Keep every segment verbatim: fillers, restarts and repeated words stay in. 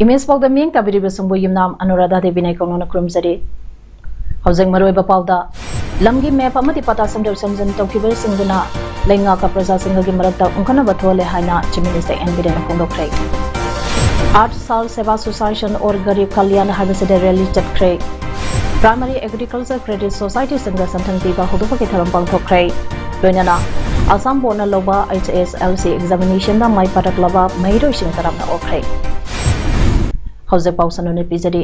Image ꯄꯥꯎꯗ ꯃꯤꯠꯌꯦꯡ ꯇꯥꯕꯤꯔꯤꯕꯁꯤꯡꯕꯨ ꯌꯨꯝꯅꯥꯝ ꯑꯅꯨꯔꯥꯙꯥ ꯗꯦꯕꯤꯅ ꯏꯀꯣꯛꯅꯅ ꯈꯨꯔꯨꯝꯖꯔꯤ꯫ ꯍꯧꯖꯤꯛ ꯃꯔꯨꯑꯣꯏꯕ ꯄꯥꯎꯗ, ꯂꯝꯒꯤ ꯃꯦꯞ ꯑꯃꯗꯤ ꯄꯇꯥ ꯁꯦꯝꯗꯣꯛ ꯁꯦꯝꯖꯤꯟ ꯇꯧꯈꯤꯕꯁꯤꯡꯗꯨꯅ ꯂꯩꯉꯥꯛꯀ ꯄ꯭ꯔꯖꯥꯁꯤꯡꯒꯒꯤ ꯃꯔꯛꯇ ꯎꯪꯈꯠꯅꯕ ꯊꯣꯛꯍꯜꯂꯦ ꯍꯥꯏꯅ Chief Minister ꯑꯦꯟ ꯕꯤꯔꯦꯟꯅ ꯐꯣꯡꯗꯣꯛꯈ꯭ꯔꯦ꯫ ꯑꯥꯔꯊ ꯁꯥꯜ ꯁꯦꯕꯥ ꯁꯣꯁꯥꯏꯁꯟ ꯑꯣꯔ ꯒꯔꯤꯕ ꯀꯜꯌꯥꯟ ꯍꯥꯏꯕꯁꯤꯗ ꯔꯦꯂꯤ ꯆꯠꯈ꯭ꯔꯦ꯫ ꯄ꯭ꯔꯥꯏꯃꯥꯔꯤ ꯑꯦꯒ꯭ꯔꯤꯀꯜꯆꯔ ꯀ꯭ꯔꯦꯗꯤꯠ ꯁꯣꯁꯥꯏꯇꯤꯁꯤꯡꯗ ꯁꯦꯟꯊꯪ ꯄꯤꯕ ꯍꯧꯗꯣꯛꯄꯒꯤ ꯊꯧꯔꯝ ꯄꯥꯡꯊꯣꯛꯈ꯭ꯔꯦ꯫ ꯂꯣꯏꯅꯅ ꯑꯁꯥꯝ ꯕꯣꯔꯗꯅ ꯂꯧꯕ ꯑꯩꯆ ꯑꯦꯁ ꯑꯦꯜ ꯁꯤ ꯑꯦꯛꯖꯥꯃꯤꯅꯦꯁꯟꯗ ꯃꯥꯏ ꯄꯥꯛꯂꯛꯂꯕ ꯃꯍꯩꯔꯣꯏꯁꯤꯡ ꯇꯔꯥꯝꯅ ꯑꯣꯛꯈ꯭ꯔꯦ꯫ ꯍꯧꯖꯤꯛ ꯄꯥꯎ ꯁꯟꯗꯣꯛꯅ ꯄꯤꯖꯔꯤ꯫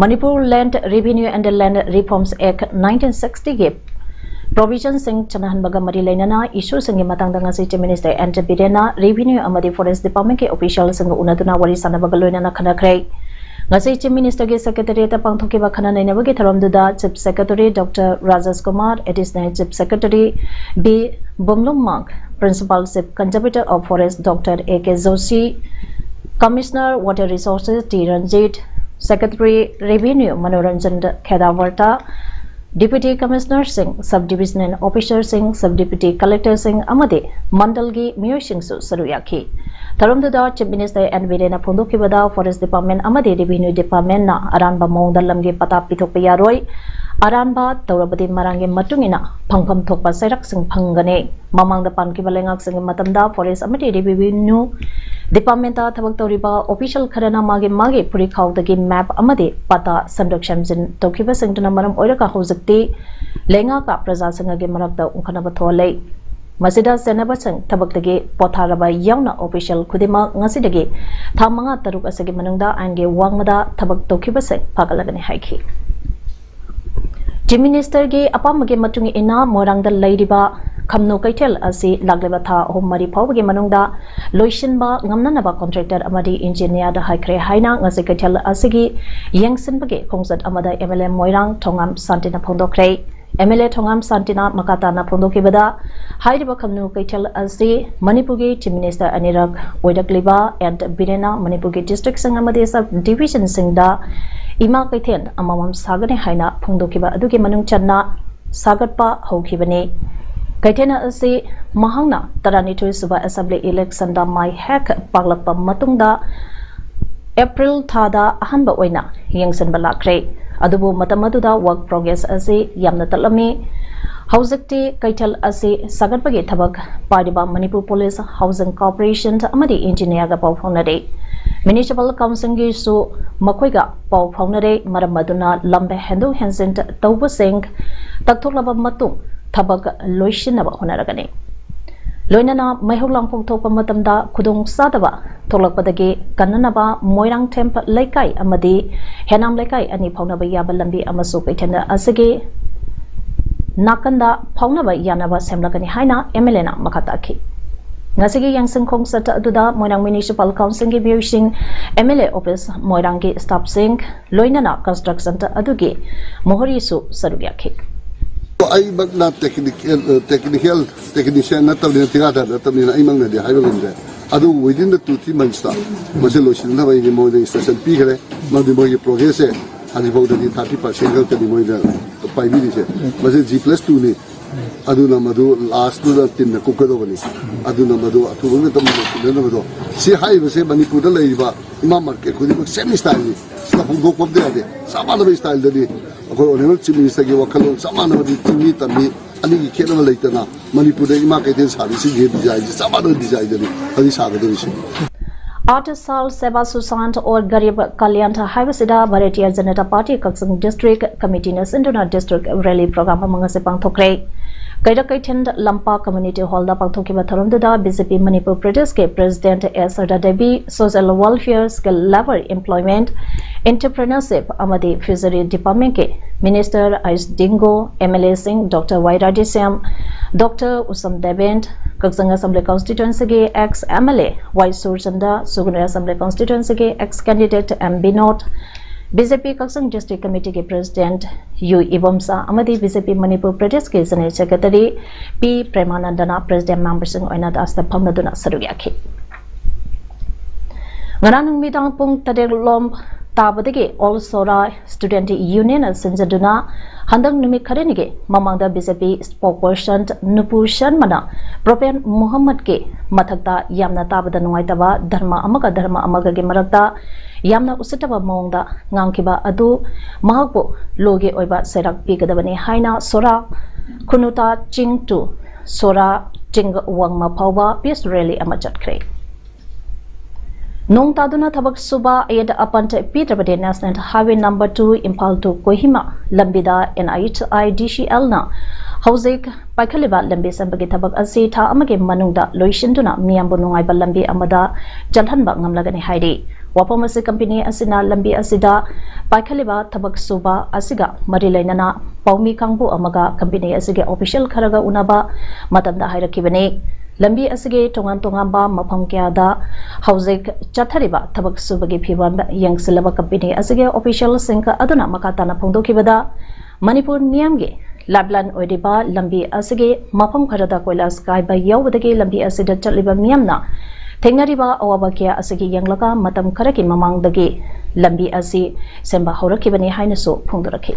Manipur Land Revenue and Land Reforms Act nineteen sixty ꯒꯤ ꯄ꯭ꯔꯣꯚꯤꯖꯟꯁꯤꯡ ꯆꯠꯅꯍꯟꯕꯒ ꯃꯔꯤ ꯂꯩꯅꯅ ꯏꯁꯨꯁꯤꯡꯒꯤ ꯃꯇꯥꯡꯗ ꯉꯁꯤ Chief Minister ꯑꯦꯟ ꯕꯤꯔꯦꯟꯅ ꯔꯦꯚꯤꯅ꯭ꯌꯨ ꯑꯃꯗꯤ ꯐꯣꯔꯦꯁ ꯗꯤꯄꯥꯔꯠꯃꯦꯟꯠꯀꯤ ꯑꯣꯐꯤꯁꯤꯌꯦꯜꯁꯤꯡꯒ ꯎꯅꯗꯨꯅ ꯋꯥꯔꯤ ꯁꯥꯟꯅꯕꯒ ꯂꯣꯏꯅꯅ ꯈꯟꯅꯈ꯭ꯔꯦ꯫ ꯉꯁꯤ Chief Minister ꯒꯤ ꯁꯦꯀ꯭ꯔꯦꯇꯦꯔꯤꯌꯦꯠꯇ ꯄꯥꯡꯊꯣꯛꯈꯤꯕ ꯈꯟꯅ ꯅꯩꯅꯕꯒꯤ ꯊꯧꯔꯝꯗꯨꯗ Chief Secretary Doctor Rajesh Kumar, Additional Chief Secretary B Bumlummang, Principal Chief Conservator of Forest Doctor A K Joshi, Commissioner Water Resources T Ranjit, Secretary Revenue Manoranjan ꯈꯦꯗꯥꯋꯔꯇ, Deputy Commissioner ꯁꯤꯡ, Sub Divisional Officer ꯁꯤꯡ, Sub Deputy Collector ꯁꯤꯡ ꯑꯃꯗꯤ ꯃꯟꯗꯜꯒꯤ ꯃꯤꯑꯣꯏꯁꯤꯡꯁꯨ ꯁꯔꯨꯛ ꯌꯥꯈꯤ꯫ ꯊꯧꯔꯝꯗꯨꯗ Chief Minister ꯑꯦꯟ ꯕꯤꯔꯦꯟꯅ ꯐꯣꯡꯗꯣꯛꯈꯤꯕꯗ, Forest Department ꯑꯃꯗꯤ Revenue Department ꯅ ꯑꯔꯥꯟꯕ ꯃꯑꯣꯡꯗ ꯂꯝꯒꯤ ꯄꯇꯥ ꯄꯤꯊꯣꯛꯄ ꯌꯥꯔꯣꯏ꯫ ꯑꯔꯥꯟꯕ ꯇꯧꯔꯕꯗꯤ ꯃꯔꯥꯡꯒꯤ ꯃꯇꯨꯡ ꯏꯟꯅ ꯐꯪꯐꯝ ꯊꯣꯛꯄ ꯆꯩꯔꯥꯛꯁꯤꯡ ꯐꯪꯒꯅꯤ꯫ ꯃꯃꯥꯡꯗ ꯄꯥꯟꯈꯤꯕ ꯂꯩꯉꯥꯛꯁꯤꯡꯒꯤ ꯃꯇꯝꯗ Forest ꯑꯃꯗꯤ Revenue Department ꯇ ꯊꯕꯛ ꯇꯧꯔꯤꯕ official ꯈꯔꯅ ꯃꯥꯒꯤ ꯃꯥꯒꯤ ꯐꯨꯔꯤꯈꯥꯎꯗꯒꯤ ꯃꯦꯞ ꯑꯃꯗꯤ ꯄꯇꯥ ꯁꯦꯝꯗꯣꯛ ꯁꯦꯝꯖꯤꯟ ꯇꯧꯈꯤꯕꯁꯤꯡꯗꯨꯅ ꯃꯔꯝ ꯑꯣꯏꯔꯒ ꯍꯧꯖꯤꯛꯇꯤ ꯂꯩꯉꯥꯛꯀ ꯄ꯭ꯔꯖꯥꯁꯤꯡꯒꯒꯤ ꯃꯔꯛꯇ ꯎꯪꯈꯠꯅꯕ ꯊꯣꯛꯍꯜꯂꯦ꯫ ꯃꯁꯤꯗ ꯆꯦꯟꯅꯕꯁꯤꯡ ꯊꯕꯛꯇꯒꯤ ꯄꯣꯊꯥꯔꯕ ꯌꯥꯎꯅ official ꯈꯨꯗꯤꯡꯃꯛ ꯉꯁꯤꯗꯒꯤ ꯊꯥ ꯃꯉꯥ ꯇꯔꯨꯛ ꯑꯁꯤꯒꯤ ꯃꯅꯨꯡꯗ ꯑꯥꯏꯟꯒꯤ ꯋꯥꯡꯃꯗ ꯊꯕꯛ ꯇꯧꯈꯤꯕꯁꯤꯡ ꯐꯥꯒꯠꯂꯒꯅꯤ ꯍꯥꯏꯈꯤ꯫ Chief Minister ꯒꯤ ꯑꯄꯥꯝꯕꯒꯤ ꯃꯇꯨꯡ ꯏꯟꯅ ꯃꯣꯏꯔꯥꯡꯗ ꯂꯩꯔꯤꯕ ꯈꯝꯅꯨ ꯀꯩꯊꯦꯜ ꯑꯁꯤ ꯂꯥꯛꯂꯤꯕ ꯊꯥ ꯑꯍꯨꯝ ꯃꯔꯤ ꯐꯥꯎꯕꯒꯤ ꯃꯅꯨꯡꯗ ꯂꯣꯏꯁꯤꯟꯕ ꯉꯝꯅꯅꯕ ꯀꯣꯟꯇ꯭ꯔꯦꯛꯇꯔ ꯑꯃꯗꯤ ꯏꯟꯖꯤꯅꯤꯌꯥꯔꯗ ꯍꯥꯏꯈ꯭ꯔꯦ ꯍꯥꯏꯅ ꯉꯁꯤ ꯀꯩꯊꯦꯜ ꯑꯁꯤꯒꯤ ꯌꯦꯡꯁꯤꯟꯕꯒꯤ ꯈꯣꯡꯆꯠ ꯑꯃꯗ M L A Moirang Thongam ꯁꯥꯟꯇꯤꯅ ꯐꯣꯡꯗꯣꯛꯈ꯭ꯔꯦ꯫ ꯑꯦꯝ ꯑꯦꯜ ꯑꯦ ꯊꯣꯉꯥꯝ ꯁꯥꯟꯇꯤꯅ ꯃꯈꯥ ꯇꯥꯅ ꯐꯣꯡꯗꯣꯛꯈꯤꯕꯗ, ꯍꯥꯏꯔꯤꯕ ꯈꯝꯅꯨ ꯀꯩꯊꯦꯜ ꯑꯁꯤ ꯃꯅꯤꯄꯨꯔꯒꯤ ꯆꯤꯐ ꯃꯤꯅꯤꯁꯇꯔ ꯑꯅꯤꯔꯛ ꯑꯣꯏꯔꯛꯂꯤꯕ ꯑꯦꯟ ꯕꯤꯔꯦꯟꯅ ꯃꯅꯤꯄꯨꯔꯒꯤ ꯗꯤꯁꯇ꯭ꯔꯤꯛꯁꯤꯡ ꯑꯃꯗꯤ ꯁꯕ ꯗꯤꯕꯤꯖꯟꯁꯤꯡꯗ ꯏꯃꯥ ꯀꯩꯊꯦꯜ ꯑꯃꯃꯝ ꯁꯥꯒꯅꯤ ꯍꯥꯏꯅ ꯐꯣꯡꯗꯣꯛꯈꯤꯕ ꯑꯗꯨꯒꯤ ꯃꯅꯨꯡ ꯆꯟꯅ ꯁꯥꯒꯠꯄ ꯍꯧꯈꯤꯕꯅꯤ꯫ ꯀꯩꯊꯦꯜ ꯑꯁꯤ ꯃꯍꯥꯛꯅ ꯇꯔꯥꯅꯤꯊꯣꯏ ꯁꯨꯕ ꯑꯦꯁꯦꯝꯕ꯭ꯂꯤ ꯏꯂꯦꯛꯁꯟꯗ ꯃꯥꯏ ꯍꯦꯛ ꯄꯥꯛꯂꯛꯄ ꯃꯇꯨꯡꯗ ꯑꯦꯄ꯭ꯔꯤꯜ ꯊꯥꯗ ꯑꯍꯥꯟꯕ ꯑꯣꯏꯅ ꯌꯦꯡꯁꯤꯟꯕ ꯂꯥꯛꯈ꯭ꯔꯦ꯫ ꯑꯗꯨꯕꯨ ꯃꯇꯝ ꯑꯗꯨꯗ ꯋꯥꯔꯛ ꯄ꯭ꯔꯣꯒ꯭ꯔꯦꯁ ꯑꯁꯤ ꯌꯥꯝꯅ ꯇꯞꯂꯝꯃꯤ꯫ ꯍꯧꯖꯤꯛꯇꯤ ꯀꯩꯊꯦꯜ ꯑꯁꯤ ꯁꯥꯒꯠꯄꯒꯤ ꯊꯕꯛ ꯄꯥꯏꯔꯤꯕ ꯃꯅꯤꯄꯨꯔ ꯄꯨꯂꯤꯁ, ꯍꯥꯎꯁꯤꯡ ꯀꯣꯔꯄꯣꯔꯦꯁꯟ ꯑꯃꯗꯤ ꯏꯟꯖꯤꯅꯤꯌꯥꯔꯒ ꯄꯥꯎ ꯐꯥꯎꯅꯔꯦ꯫ ꯃ꯭ꯌꯨꯅꯤꯁꯤꯄꯥꯜ ꯀꯥꯎꯟꯁꯤꯜꯒꯤꯁꯨ ꯃꯈꯣꯏꯒ ꯄꯥꯎ ꯐꯥꯎꯅꯔꯦ꯫ ꯃꯔꯝ ꯑꯗꯨꯅ ꯂꯝ ꯍꯦꯟꯗꯣꯛ ꯍꯦꯟꯖꯤꯟ ꯇꯧꯕꯁꯤꯡ ꯇꯛꯊꯣꯛꯂꯕ ꯃꯇꯨꯡ ꯊꯕꯛ ꯂꯣꯏꯁꯤꯟꯅꯕ ꯍꯣꯠꯅꯔꯒꯅꯤ꯫ ꯂꯣꯏꯅꯅ ꯃꯩꯍꯧ ꯂꯥꯡꯄꯣꯛ ꯊꯣꯛꯄ ꯃꯇꯝꯗ ꯈꯨꯗꯣꯡ ꯆꯥꯗꯕ ꯊꯣꯛꯂꯛꯄꯗꯒꯤ ꯀꯟꯅꯅꯕ ꯃꯣꯏꯔꯥꯡꯊꯦꯝ ꯂꯩꯀꯥꯏ ꯑꯃꯗꯤ ꯍꯦꯅꯥꯝ ꯂꯩꯀꯥꯏ ꯑꯅꯤ ꯐꯥꯎꯅꯕ ꯌꯥꯕ ꯂꯝꯕꯤ ꯑꯃꯁꯨ ꯀꯩꯊꯦꯜ ꯑꯁꯤꯒꯤ ꯅꯥꯀꯟꯗ ꯐꯥꯎꯅꯕ ꯌꯥꯅꯕ ꯁꯦꯝꯂꯛꯀꯅꯤ ꯍꯥꯏꯅ ꯑꯦꯝ ꯑꯦꯜ ꯑꯦꯅ ꯃꯈꯥ ꯇꯥꯈꯤ꯫ ꯉꯁꯤꯒꯤ ꯌꯦꯡꯁꯤꯟ ꯈꯣꯡꯆꯠ ꯑꯗꯨꯗ ꯃꯣꯏꯔꯥꯡ ꯃ꯭ꯌꯨꯅꯤꯁꯤꯄꯥꯜ ꯀꯥꯎꯟꯁꯤꯜꯒꯤ ꯃꯤꯑꯣꯏꯁꯤꯡ, ꯑꯦꯝ ꯑꯦꯜ ꯑꯦ ꯑꯣꯐꯤꯁ ꯃꯣꯏꯔꯥꯡꯒꯤ ꯁ꯭ꯇꯥꯐꯁꯤꯡ, ꯂꯣꯏꯅꯅ ꯀꯟꯁꯇ꯭ꯔꯛꯁꯟ ꯑꯗꯨꯒꯤ ꯃꯣꯍꯣꯔꯤꯁꯨ ꯁꯔꯨꯛ ꯌꯥꯈꯤ꯫ ꯑꯩꯃꯛꯅ ꯇꯦꯛꯅꯤꯀꯦꯜ, ꯇꯦꯛꯅꯤꯀꯦꯜ, ꯇꯦꯛꯅꯤꯁꯤꯌꯥꯟ ꯅꯠꯇꯕꯅꯤꯅ, ꯊꯤꯀꯥꯗꯥꯔ ꯅꯠꯇꯕꯅꯤꯅ ꯑꯩꯃꯛꯅꯗꯤ ꯍꯥꯏꯕ ꯉꯝꯗ꯭ꯔꯦ꯫ ꯑꯗꯨꯕꯨ within the two three months ꯇ ꯃꯁꯤ ꯂꯣꯏꯁꯤꯟꯅꯕ ꯑꯩꯗꯤ ꯃꯣꯏꯗ instruction ꯄꯤꯈ꯭ꯔꯦ꯫ ꯃꯔꯝꯗꯤ ꯃꯣꯏꯒꯤ progress ꯁꯦ ꯍꯧꯖꯤꯛꯐꯥꯎꯗꯗꯤ thirty percent ꯈꯛꯇꯅꯤ ꯃꯣꯏꯅ ꯄꯥꯏꯕꯤꯔꯤꯁꯦ꯫ ꯃꯁꯤ G plus two ꯅꯤ꯫ ꯑꯗꯨꯅ ꯃꯗꯨ ꯂꯥꯁꯇꯨꯗ ꯇꯤꯟꯅ ꯀꯨꯞꯀꯗꯧꯕꯅꯤ꯫ ꯑꯗꯨꯅ ꯃꯗꯨ ꯑꯊꯨꯕ ꯃꯇꯝꯗ ꯂꯣꯏꯁꯤꯟꯅꯅꯕꯗꯣ, ꯁꯤ ꯍꯥꯏꯔꯤꯕꯁꯦ ꯃꯅꯤꯄꯨꯔꯗ ꯂꯩꯔꯤꯕ ꯏꯃꯥ ꯃꯥꯔꯀꯦꯠ ꯈꯨꯗꯤꯡꯃꯛ same style ꯅꯤ꯫ ꯁꯤꯗ ꯍꯣꯡꯗꯣꯛꯄ ꯑꯝꯇ ꯌꯥꯗꯦ꯫ ꯆꯞ ꯃꯥꯟꯅꯕ style ꯗꯅꯤ꯫ ꯑꯩꯈꯣꯏ honourable chief minister ꯒꯤ ꯋꯥꯈꯜꯂꯣꯟ ꯆꯞ ꯃꯥꯟꯅꯕꯗꯤ ꯆꯤꯡꯃꯤ ꯇꯝꯃꯤ ꯑꯅꯤꯒꯤ ꯈꯦꯠꯅꯕ ꯂꯩꯇꯅ ꯃꯅꯤꯄꯨꯔꯗ ꯏꯃꯥ ꯀꯩꯊꯦꯜ ꯁꯥꯔꯤꯁꯤꯡꯒꯤ design ꯁꯤ ꯆꯞ ꯃꯥꯟꯅꯕ design ꯗꯅꯤ ꯍꯧꯖꯤꯛ ꯁꯥꯒꯗꯧꯔꯤꯁꯤ꯫ ꯑꯇꯜ ꯁꯦꯕꯥ ꯁꯨꯁꯥꯟ ꯑꯣꯔ ꯒꯔꯤꯕ ꯀꯜꯌꯥꯟ ꯍꯥꯏꯕꯁꯤꯗ ꯚꯥꯔꯇꯤꯌ ꯖꯅꯇꯥ ꯄꯥꯔꯇꯤ ꯀꯛꯆꯤꯡ ꯗꯤꯁꯇ꯭ꯔꯤꯛ ꯀꯃꯤꯇꯤꯅ ꯁꯤꯟꯗꯨꯅ ꯗꯤꯁꯇ꯭ꯔꯤꯛ ꯔꯦꯂꯤ ꯄ꯭ꯔꯣꯒ꯭ꯔꯥꯝ ꯑꯃ ꯉꯁꯤ ꯄꯥꯡꯊꯣꯛꯈ꯭ꯔꯦ꯫ ꯀꯩꯔꯛ ꯀꯩꯊꯦꯜ ꯂꯝꯄꯥꯛ ꯀꯝꯃ꯭ꯌꯨꯅꯤꯇꯤ ꯍꯣꯜꯗ ꯄꯥꯡꯊꯣꯛꯈꯤꯕ ꯊꯧꯔꯝꯗꯨꯗ ꯕꯤ ꯖꯦ ꯄꯤ ꯃꯅꯤꯄꯨꯔ ꯄ꯭ꯔꯗꯦꯁꯀꯤ president S Sharda Devi, social welfare, skill labour, employment, entrepreneurship ꯑꯃꯗꯤ ꯐꯤꯁꯔꯤ ꯗꯤꯄꯥꯔꯠꯃꯦꯟꯠꯀꯤ ꯃꯤꯅꯤꯁꯇꯔ ꯑꯥꯏꯁ ꯗꯤꯡꯒꯣ, ꯑꯦꯝ ꯑꯦꯜ ꯑꯦꯁꯤꯡ doctor Y Radheshyam, Dr. Usam Devendra, ꯀꯛꯆꯤꯡ Assembly Constituency ꯒꯤ ex M L A Y Surchanda, ꯁꯨꯒꯅꯨ Assembly Constituency ꯒꯤ ex candidate M Binod, B J P ꯀꯛꯆꯤꯡ District Committee ꯒꯤ President U Ibomsa ꯑꯃꯗꯤ B J P Manipur ꯄ꯭ꯔꯗꯦꯁꯀꯤ General Secretary P ꯄ꯭ꯔꯦꯃꯥꯅꯟꯗꯅ President member ꯁꯤꯡ ꯑꯣꯏꯅ ꯗꯥꯁꯇ ꯐꯝꯂꯗꯨꯅ ꯁꯔꯨꯛ ꯌꯥꯈꯤ꯫ ꯉꯔꯥꯡ ꯅꯨꯃꯤꯗꯥꯡ ꯄꯨꯡ ꯇꯔꯦꯠ ꯂꯣꯝ ꯇꯥꯕꯗꯒꯤ All Sora Student Union ꯅ ꯁꯤꯟꯖꯗꯨꯅ ꯍꯟꯗꯛ ꯅꯨꯃꯤꯠ ꯈꯔꯅꯤꯒꯤ ꯃꯃꯥꯡꯗ B J P spokesperson ꯅꯨꯄꯨ ꯁꯔꯃꯅ Prophet Muhammad ꯀꯤ ꯃꯊꯛꯇ ꯌꯥꯝꯅ ꯇꯥꯕꯗ ꯅꯨꯡꯉꯥꯏꯇꯕ ꯙꯔꯃ ꯑꯃꯒ ꯙꯔꯃ ꯑꯃꯒꯒꯤ ꯃꯔꯛꯇ ꯌꯥꯝꯅ ꯎꯁꯤꯠꯇꯕ ꯃꯑꯣꯡꯗ ꯉꯥꯡꯈꯤꯕ ꯑꯗꯨ ꯃꯍꯥꯛꯄꯨ ꯂꯣꯒꯤ ꯑꯣꯏꯕ ꯆꯩꯔꯥꯛ ꯄꯤꯒꯗꯕꯅꯤ ꯍꯥꯏꯅ Sora Khunuta Ching to Sora Ching Wangma ꯐꯥꯎꯕ peace rally ꯑꯃ ꯆꯠꯈ꯭ꯔꯦ꯫ ꯅꯣꯡ ꯇꯥꯗꯨꯅ ꯊꯕꯛ ꯁꯨꯕ ꯑꯌꯦꯠ ꯑꯄꯟ ꯄꯤꯗ꯭ꯔꯕꯗꯤ National Highway number two Imphal to Kohima ꯂꯝꯕꯤꯗ N H I D C L ꯅ ꯍꯧꯖꯤꯛ ꯄꯥꯏꯈꯠꯂꯤꯕ ꯂꯝꯕꯤ ꯁꯦꯝꯕꯒꯤ ꯊꯕꯛ ꯑꯁꯤ ꯊꯥ ꯑꯃꯒꯤ ꯃꯅꯨꯡꯗ ꯂꯣꯏꯁꯤꯟꯗꯨꯅ ꯃꯤꯌꯥꯝꯕꯨ ꯅꯨꯡꯉꯥꯏꯕ ꯂꯝꯕꯤ ꯑꯃꯗ ꯆꯠꯍꯟꯕ ꯉꯝꯂꯒꯅꯤ ꯍꯥꯏꯔꯤ꯫ ꯋꯥꯐꯝ ꯑꯁꯤ ꯀꯝꯄꯦꯅꯤ ꯑꯁꯤꯅ ꯂꯝꯕꯤ ꯑꯁꯤꯗ ꯄꯥꯏꯈꯠꯂꯤꯕ ꯊꯕꯛ ꯁꯨꯕ ꯑꯁꯤꯒ ꯃꯔꯤ ꯂꯩꯅꯅ ꯄꯥꯎꯃꯤ ꯀꯥꯡꯕꯨ ꯑꯃꯒ ꯀꯝꯄꯦꯅꯤ ꯑꯁꯤꯒꯤ official ꯈꯔꯒ ꯎꯅꯕ ꯃꯇꯝꯗ ꯍꯥꯏꯔꯛꯈꯤꯕꯅꯤ꯫ ꯂꯝꯕꯤ ꯑꯁꯤꯒꯤ ꯇꯣꯉꯥꯟ ꯇꯣꯉꯥꯟꯕ ꯃꯐꯝ ꯀꯌꯥꯗ ꯍꯧꯖꯤꯛ ꯆꯠꯊꯔꯤꯕ ꯊꯕꯛ ꯁꯨꯕꯒꯤ ꯐꯤꯕꯝ ꯌꯦꯡꯁꯤꯜꯂꯕ ꯀꯝꯄꯦꯅꯤ ꯑꯁꯤꯒꯤ official ꯁꯤꯡ ꯑꯗꯨꯅ ꯃꯈꯥ ꯇꯥꯅ ꯐꯣꯡꯗꯣꯛꯈꯤꯕꯗ, ꯃꯅꯤꯄꯨꯔ ꯃꯤꯌꯥꯝꯒꯤ lifeline ꯑꯣꯏꯔꯤꯕ ꯂꯝꯕꯤ ꯑꯁꯤꯒꯤ ꯃꯐꯝ ꯈꯔꯗ ꯀꯣꯏꯂꯥꯁ ꯀꯥꯏꯕ ꯌꯥꯎꯕꯗꯒꯤ ꯂꯝꯕꯤ ꯑꯁꯤꯗ ꯆꯠꯂꯤꯕ ꯃꯤꯌꯥꯝꯅ ꯊꯦꯡꯅꯔꯤꯕ ꯑꯋꯥꯕ ꯀꯌꯥ ꯑꯁꯤꯒꯤ ꯌꯦꯡꯂꯒ ꯃꯇꯝ ꯈꯔꯒꯤ ꯃꯃꯥꯡꯗꯒꯤ ꯂꯝꯕꯤ ꯑꯁꯤ ꯁꯦꯝꯕ ꯍꯧꯔꯛꯈꯤꯕꯅꯤ ꯍꯥꯏꯅꯁꯨ ꯐꯣꯡꯗꯣꯔꯛꯈꯤ꯫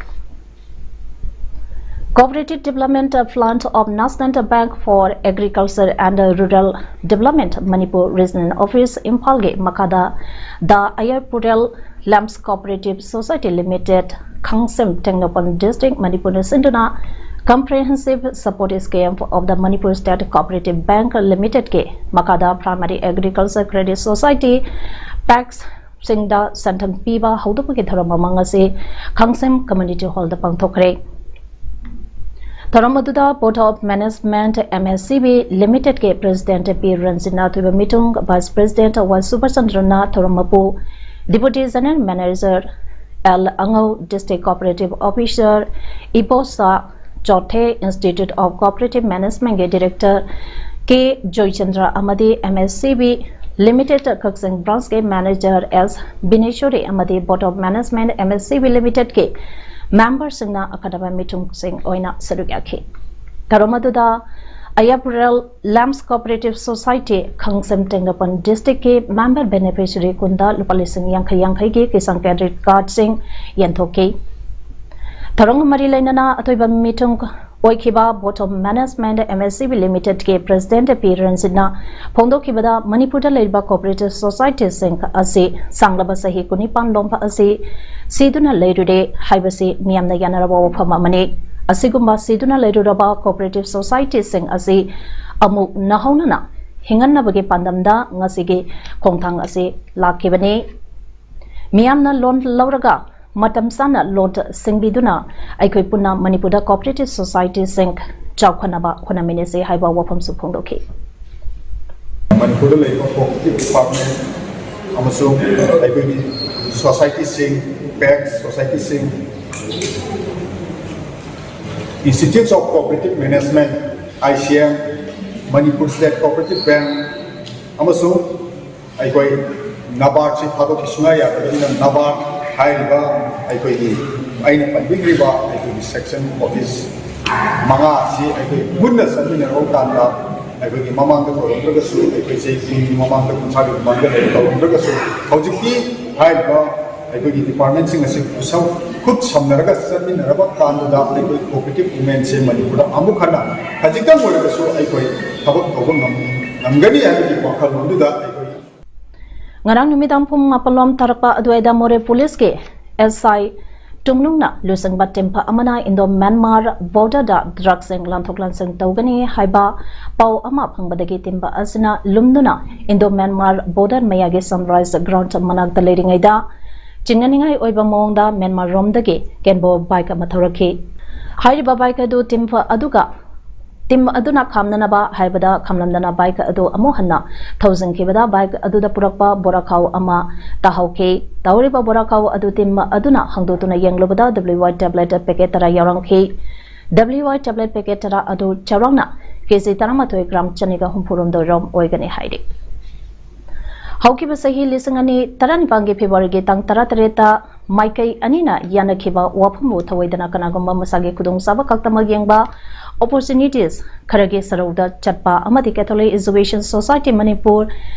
Cooperative Development Plant of National Bank for Agriculture and Rural Development Manipur Regional Office ꯏꯝꯐꯥꯜꯒꯤ ꯃꯈꯥꯗ The Ayar Pural Lamps Cooperative Society Limited, ꯈꯥꯡꯁꯦꯝ, Tengnoupal District, ꯃꯅꯤꯄꯨꯔꯅ ꯁꯤꯟꯗꯨꯅ Comprehensive Support Scheme of the Manipur State Cooperative Bank Limited ꯀꯤ ꯃꯈꯥꯗ Primary Agriculture Credit Society, PACS ꯁꯤꯡꯗ ꯁꯦꯟꯊꯪ ꯄꯤꯕ ꯍꯧꯗꯣꯛꯄꯒꯤ ꯊꯧꯔꯝ ꯑꯃ ꯉꯁꯤ ꯈꯥꯡꯁꯦꯝ Community Hall ꯗ ꯄꯥꯡꯊꯣꯛꯈ꯭ꯔꯦ꯫ ꯊꯧꯔꯝ ꯑꯗꯨꯗ Board of Management M S C B Limited ꯀꯤ President P ꯔꯟꯖꯤꯅꯥ ꯊꯣꯏꯕ ꯃꯤꯇꯨꯡ, Vice President Y ꯁꯨꯕꯆꯟꯗ꯭ꯔꯅ ꯊꯧꯔꯝ ꯃꯄꯨ, Deputy General Manager L Angou, District Cooperative Officer Ibosa Chothe institute of cooperative ꯃꯦꯅꯦꯖꯃꯦꯟꯒꯤ ꯗꯤꯔꯦꯛꯇꯔ ꯀꯦ ꯖꯣꯏꯆꯟꯗ꯭ꯔ ꯑꯃꯗꯤ M S C B limited ꯀꯛꯆꯤꯡ ꯕ꯭ꯔꯥꯟꯁꯀꯤ ꯃꯦꯅꯦꯖꯔ ꯑꯦꯁ ꯕꯤꯅꯦꯁꯣꯔꯤ ꯑꯃꯗꯤ board of management M S C B ꯂꯤꯃꯤꯇꯦꯗꯀꯤ ꯃꯦꯝꯕꯔꯁꯤꯡꯅ ꯑꯈꯟꯅꯕ ꯃꯤꯊꯨꯡꯁꯤꯡ ꯑꯣꯏꯅ ꯁꯔꯨꯛ ꯌꯥꯈꯤ꯫ ꯊꯧꯔꯝ ꯑꯗꯨꯗ ꯑꯌꯥꯄꯨꯔꯦꯜ ꯂꯦꯝꯁ ꯀꯣꯑꯣꯄꯔꯦꯇꯤꯚ ꯁꯣꯁꯥꯏꯇꯤ ꯈꯥꯡꯖꯦꯝ ꯇꯦꯡꯅꯧꯄꯜ ꯗꯤꯁꯇ꯭ꯔꯤꯛꯀꯤ ꯃꯦꯝꯕꯔ ꯕꯦꯅꯤꯐꯤꯁꯔꯤ ꯀꯨꯟꯗ ꯂꯨꯄꯥ ꯂꯤꯁꯤꯡ ꯌꯥꯡꯈꯩ ꯌꯥꯡꯈꯩꯒꯤ ꯀꯤꯁꯥꯟ ꯀ꯭ꯔꯦꯗꯤꯠ ꯀꯥꯔꯗꯁꯤꯡ ꯌꯦꯟꯊꯣꯛꯈꯤ꯫ ꯊꯧꯔꯝꯒ ꯃꯔꯤ ꯂꯩꯅꯅ ꯑꯊꯣꯏꯕ ꯃꯤꯊꯨꯡ ꯑꯣꯏꯈꯤꯕ board of management M S C B ꯂꯤꯃꯤꯇꯦꯗꯀꯤ president ꯄꯤ ꯔꯟꯖꯤꯠꯅ ꯐꯣꯡꯗꯣꯛꯈꯤꯕꯗ, ꯃꯅꯤꯄꯨꯔꯗ ꯂꯩꯔꯤꯕ ꯀꯣꯑꯣꯄꯔꯦꯇꯤꯚ ꯁꯣꯁꯥꯏꯇꯤꯁꯤꯡ ꯑꯁꯤ ꯁꯥꯡꯂꯕ ꯆꯍꯤ ꯀꯨꯟꯅꯤꯄꯥꯟ ꯂꯣꯝꯕ ꯑꯁꯤ ꯁꯤꯗꯨꯅ ꯂꯩꯔꯨꯔꯦ ꯍꯥꯏꯕꯁꯤ ꯃꯤꯌꯥꯝꯅ ꯌꯥꯅꯔꯕ ꯋꯥꯐꯝ ꯑꯃꯅꯤ꯫ ꯑꯁꯤꯒꯨꯝꯕ ꯁꯤꯗꯨꯅ ꯂꯩꯔꯨꯔꯕ ꯀꯣꯑꯣꯄꯔꯦꯇꯤꯚ ꯁꯣꯁꯥꯏꯇꯤꯁꯤꯡ ꯑꯁꯤ ꯑꯃꯨꯛ ꯅꯧꯍꯧꯅꯅ ꯍꯤꯡꯍꯟꯅꯕꯒꯤ ꯄꯥꯟꯗꯝꯗ ꯉꯁꯤꯒꯤ ꯈꯣꯡꯊꯥꯡ ꯑꯁꯤ ꯂꯥꯛꯈꯤꯕꯅꯤ꯫ ꯃꯤꯌꯥꯝꯅ ꯂꯣꯟ ꯂꯧꯔꯒ ꯃꯇꯝ ꯆꯥꯅ ꯂꯣꯟ ꯁꯤꯡꯕꯤꯗꯨꯅ ꯑꯩꯈꯣꯏ ꯄꯨꯟꯅ ꯃꯅꯤꯄꯨꯔꯗ ꯀꯣꯑꯣꯄꯔꯦꯇꯤꯚ ꯁꯣꯁꯥꯏꯇꯤꯁꯤꯡ ꯆꯥꯎꯈꯠꯅꯕ ꯍꯣꯠꯅꯃꯤꯟꯅꯁꯤ ꯍꯥꯏꯕ ꯋꯥꯐꯝꯁꯨ ꯐꯣꯡꯗꯣꯛꯈꯤ꯫ ꯃꯅꯤꯄꯨꯔꯗ ꯂꯩꯔꯤꯕ ꯀꯣꯑꯣꯄꯔꯦꯇꯤꯚ ꯗꯤꯄꯥꯔꯠꯃꯦꯟ ꯑꯃꯁꯨꯡ ꯑꯩꯈꯣꯏꯒꯤ ꯁꯣꯁꯥꯏꯇꯤꯁꯤꯡ, ꯕꯦꯡꯛ ꯁꯣꯁꯥꯏꯇꯤꯁꯤꯡ, Institutes of Cooperative Management, I C M, Manipur state cooperative bank ꯑꯃꯁꯨꯡ ꯑꯩꯈꯣꯏ ꯅꯕꯥꯔꯗꯁꯤ ꯊꯥꯗꯣꯛꯄ ꯁꯨꯡꯌꯥ ꯌꯥꯗꯕꯅꯤꯅ, ꯅꯕꯥꯔꯗ ꯍꯥꯏꯔꯤꯕ ꯑꯩꯈꯣꯏꯒꯤ ꯑꯩꯅ ꯄꯟꯕꯤꯈ꯭ꯔꯤꯕ ꯑꯩꯈꯣꯏꯒꯤ ꯁꯦꯛꯁꯟ ꯑꯣꯐꯤꯁ ꯃꯉꯥ ꯑꯁꯤ ꯑꯩꯈꯣꯏ ꯄꯨꯟꯅ ꯆꯠꯃꯤꯟꯅꯔꯕ ꯀꯥꯟꯗ, ꯑꯩꯈꯣꯏꯒꯤ ꯃꯃꯥꯡꯗ ꯇꯧꯔꯝꯗ꯭ꯔꯒꯁꯨ, ꯑꯩꯈꯣꯏ ꯆꯍꯤ ꯀꯨꯟꯒꯤ ꯃꯃꯥꯡꯗ, ꯀꯨꯟꯊ꯭ꯔꯥꯒꯤ ꯃꯃꯥꯡꯗ ꯂꯩꯕ ꯇꯧꯔꯝꯗ꯭ꯔꯒꯁꯨ, ꯍꯧꯖꯤꯛꯇꯤ ꯍꯥꯏꯔꯤꯕ ꯑꯩꯈꯣꯏꯒꯤ ꯗꯤꯄꯥꯔꯠꯃꯦꯟꯁꯤꯡ ꯑꯁꯤ ꯈꯨꯠꯁꯝ-, ꯈꯨꯠ ꯁꯝꯅꯔꯒ ꯆꯠꯃꯤꯟꯅꯔꯕ ꯀꯥꯟꯗꯨꯗ ꯑꯩꯈꯣꯏ ꯀꯣꯑꯣꯄꯔꯦꯇꯤꯚ ꯋꯨꯃꯦꯟꯁꯦ ꯃꯅꯤꯄꯨꯔꯗ ꯑꯃꯨꯛ ꯍꯟꯅ ꯈꯖꯤꯛꯇꯪ ꯑꯣꯏꯔꯒꯁꯨ ꯑꯩꯈꯣꯏ ꯊꯕꯛ ꯇꯧꯕ ꯉꯝ-, ꯉꯝꯒꯅꯤ ꯍꯥꯏꯕꯒꯤ ꯋꯥꯈꯜꯂꯣꯟꯗꯨꯗ ꯑꯩꯈꯣꯏ ꯉꯔꯥꯡ ꯅꯨꯃꯤꯗꯥꯡ ꯄꯨꯡ ꯃꯥꯄꯜ ꯂꯣꯝ ꯇꯥꯔꯛꯄ ꯑꯗꯨꯋꯥꯏꯗ ꯃꯣꯔꯦ ꯄꯨꯂꯤꯁꯀꯤ ꯑꯦꯁ ꯑꯥꯏ ꯇꯨꯡꯂꯨꯡꯅ ꯂꯨꯆꯤꯡꯕ ꯇꯤꯝ ꯑꯃꯅ ꯏꯟꯗꯣ ꯃ꯭ꯌꯥꯟꯃꯥꯔ ꯕꯣꯔꯗꯔꯗ ꯗ꯭ꯔꯒꯁꯤꯡ ꯂꯥꯟꯊꯣꯛ ꯂꯥꯟꯁꯤꯟ ꯇꯧꯒꯅꯤ ꯍꯥꯏꯕ ꯄꯥꯎ ꯑꯃ ꯐꯪꯕꯗꯒꯤ ꯇꯤꯝ ꯑꯁꯤꯅ ꯂꯨꯝꯗꯨꯅ ꯏꯟꯗꯣ ꯃ꯭ꯌꯥꯟꯃꯥꯔ ꯕꯣꯔꯗꯔ ꯃꯌꯥꯒꯤ ꯁꯟꯔꯥꯏꯖ ꯒ꯭ꯔꯥꯎꯟꯗ ꯃꯅꯥꯛꯇ ꯂꯩꯔꯤꯉꯩꯗ ꯆꯤꯡꯅꯅꯤꯡꯉꯥꯏ ꯑꯣꯏꯕ ꯃꯑꯣꯡꯗ ꯃ꯭ꯌꯥꯟꯃꯥꯔ ꯔꯣꯝꯗꯒꯤ ꯀꯦꯟꯕꯣ ꯕꯥꯏꯛ ꯑꯃ ꯊꯧꯔꯛꯈꯤ꯫ ꯍꯥꯏꯔꯤꯕ ꯕꯥꯏꯛ ꯑꯗꯨ ꯇꯤꯝ ꯑꯗꯨꯒ ꯇꯤꯝ ꯑꯗꯨꯅ ꯈꯥꯝꯅꯅꯕ ꯍꯥꯏꯕꯗ ꯈꯥꯝꯂꯝꯗꯅ ꯕꯥꯏꯛ ꯑꯗꯨ ꯑꯃꯨꯛ ꯍꯟꯅ ꯊꯧꯖꯤꯟꯈꯤꯕꯗ ꯕꯥꯏꯛ ꯑꯗꯨꯗ ꯄꯨꯔꯛꯄ ꯕꯣꯔꯥꯈꯥꯎ ꯑꯃ ꯇꯥꯍꯧꯈꯤ꯫ ꯇꯧꯔꯤꯕ ꯕꯣꯔꯥꯈꯥꯎ ꯑꯗꯨ ꯇꯤꯝ ꯑꯗꯨꯅ ꯍꯥꯡꯗꯣꯛꯇꯨꯅ ꯌꯦꯡꯂꯨꯕꯗ W Y tablet packet ꯇꯔꯥ ꯌꯥꯎꯔꯝꯈꯤ꯫ W I tablet packet ꯇꯔꯥ ꯑꯗꯨ ꯆꯥꯎꯔꯥꯛꯅ ꯀꯦ ꯖꯤ ꯇꯔꯥꯃꯥꯊꯣꯏ gram ꯆꯅꯤꯒ ꯍꯨꯝꯐꯨꯔꯣꯝꯗꯣꯏ ꯔꯣꯝ ꯑꯣꯏꯒꯅꯤ ꯍꯥꯏꯔꯤ꯫ ꯍꯧꯈꯤꯕ ꯆꯍꯤ ꯂꯤꯁꯤꯡ ꯑꯅꯤ ꯇꯔꯥꯅꯤꯄꯥꯟꯒꯤ ꯐꯦꯕ꯭ꯔꯨꯋꯥꯔꯤꯒꯤ ꯇꯥꯡ ꯇꯔꯥꯇꯔꯦꯠꯇ ꯃꯥꯏꯀꯩ ꯑꯅꯤꯅ ꯌꯥꯅꯈꯤꯕ ꯋꯥꯐꯝꯕꯨ ꯊꯧꯑꯣꯏꯗꯅ ꯀꯅꯥꯒꯨꯝꯕ ꯃꯁꯥꯒꯤ ꯈꯨꯗꯣꯡꯆꯥꯕ ꯈꯛꯇꯃꯛ ꯌꯦꯡꯕ opportunities ꯈꯔꯒꯤ ꯁꯔꯧꯗ ꯆꯠꯄ ꯑꯃꯗꯤ Catholic Education Society Manipur,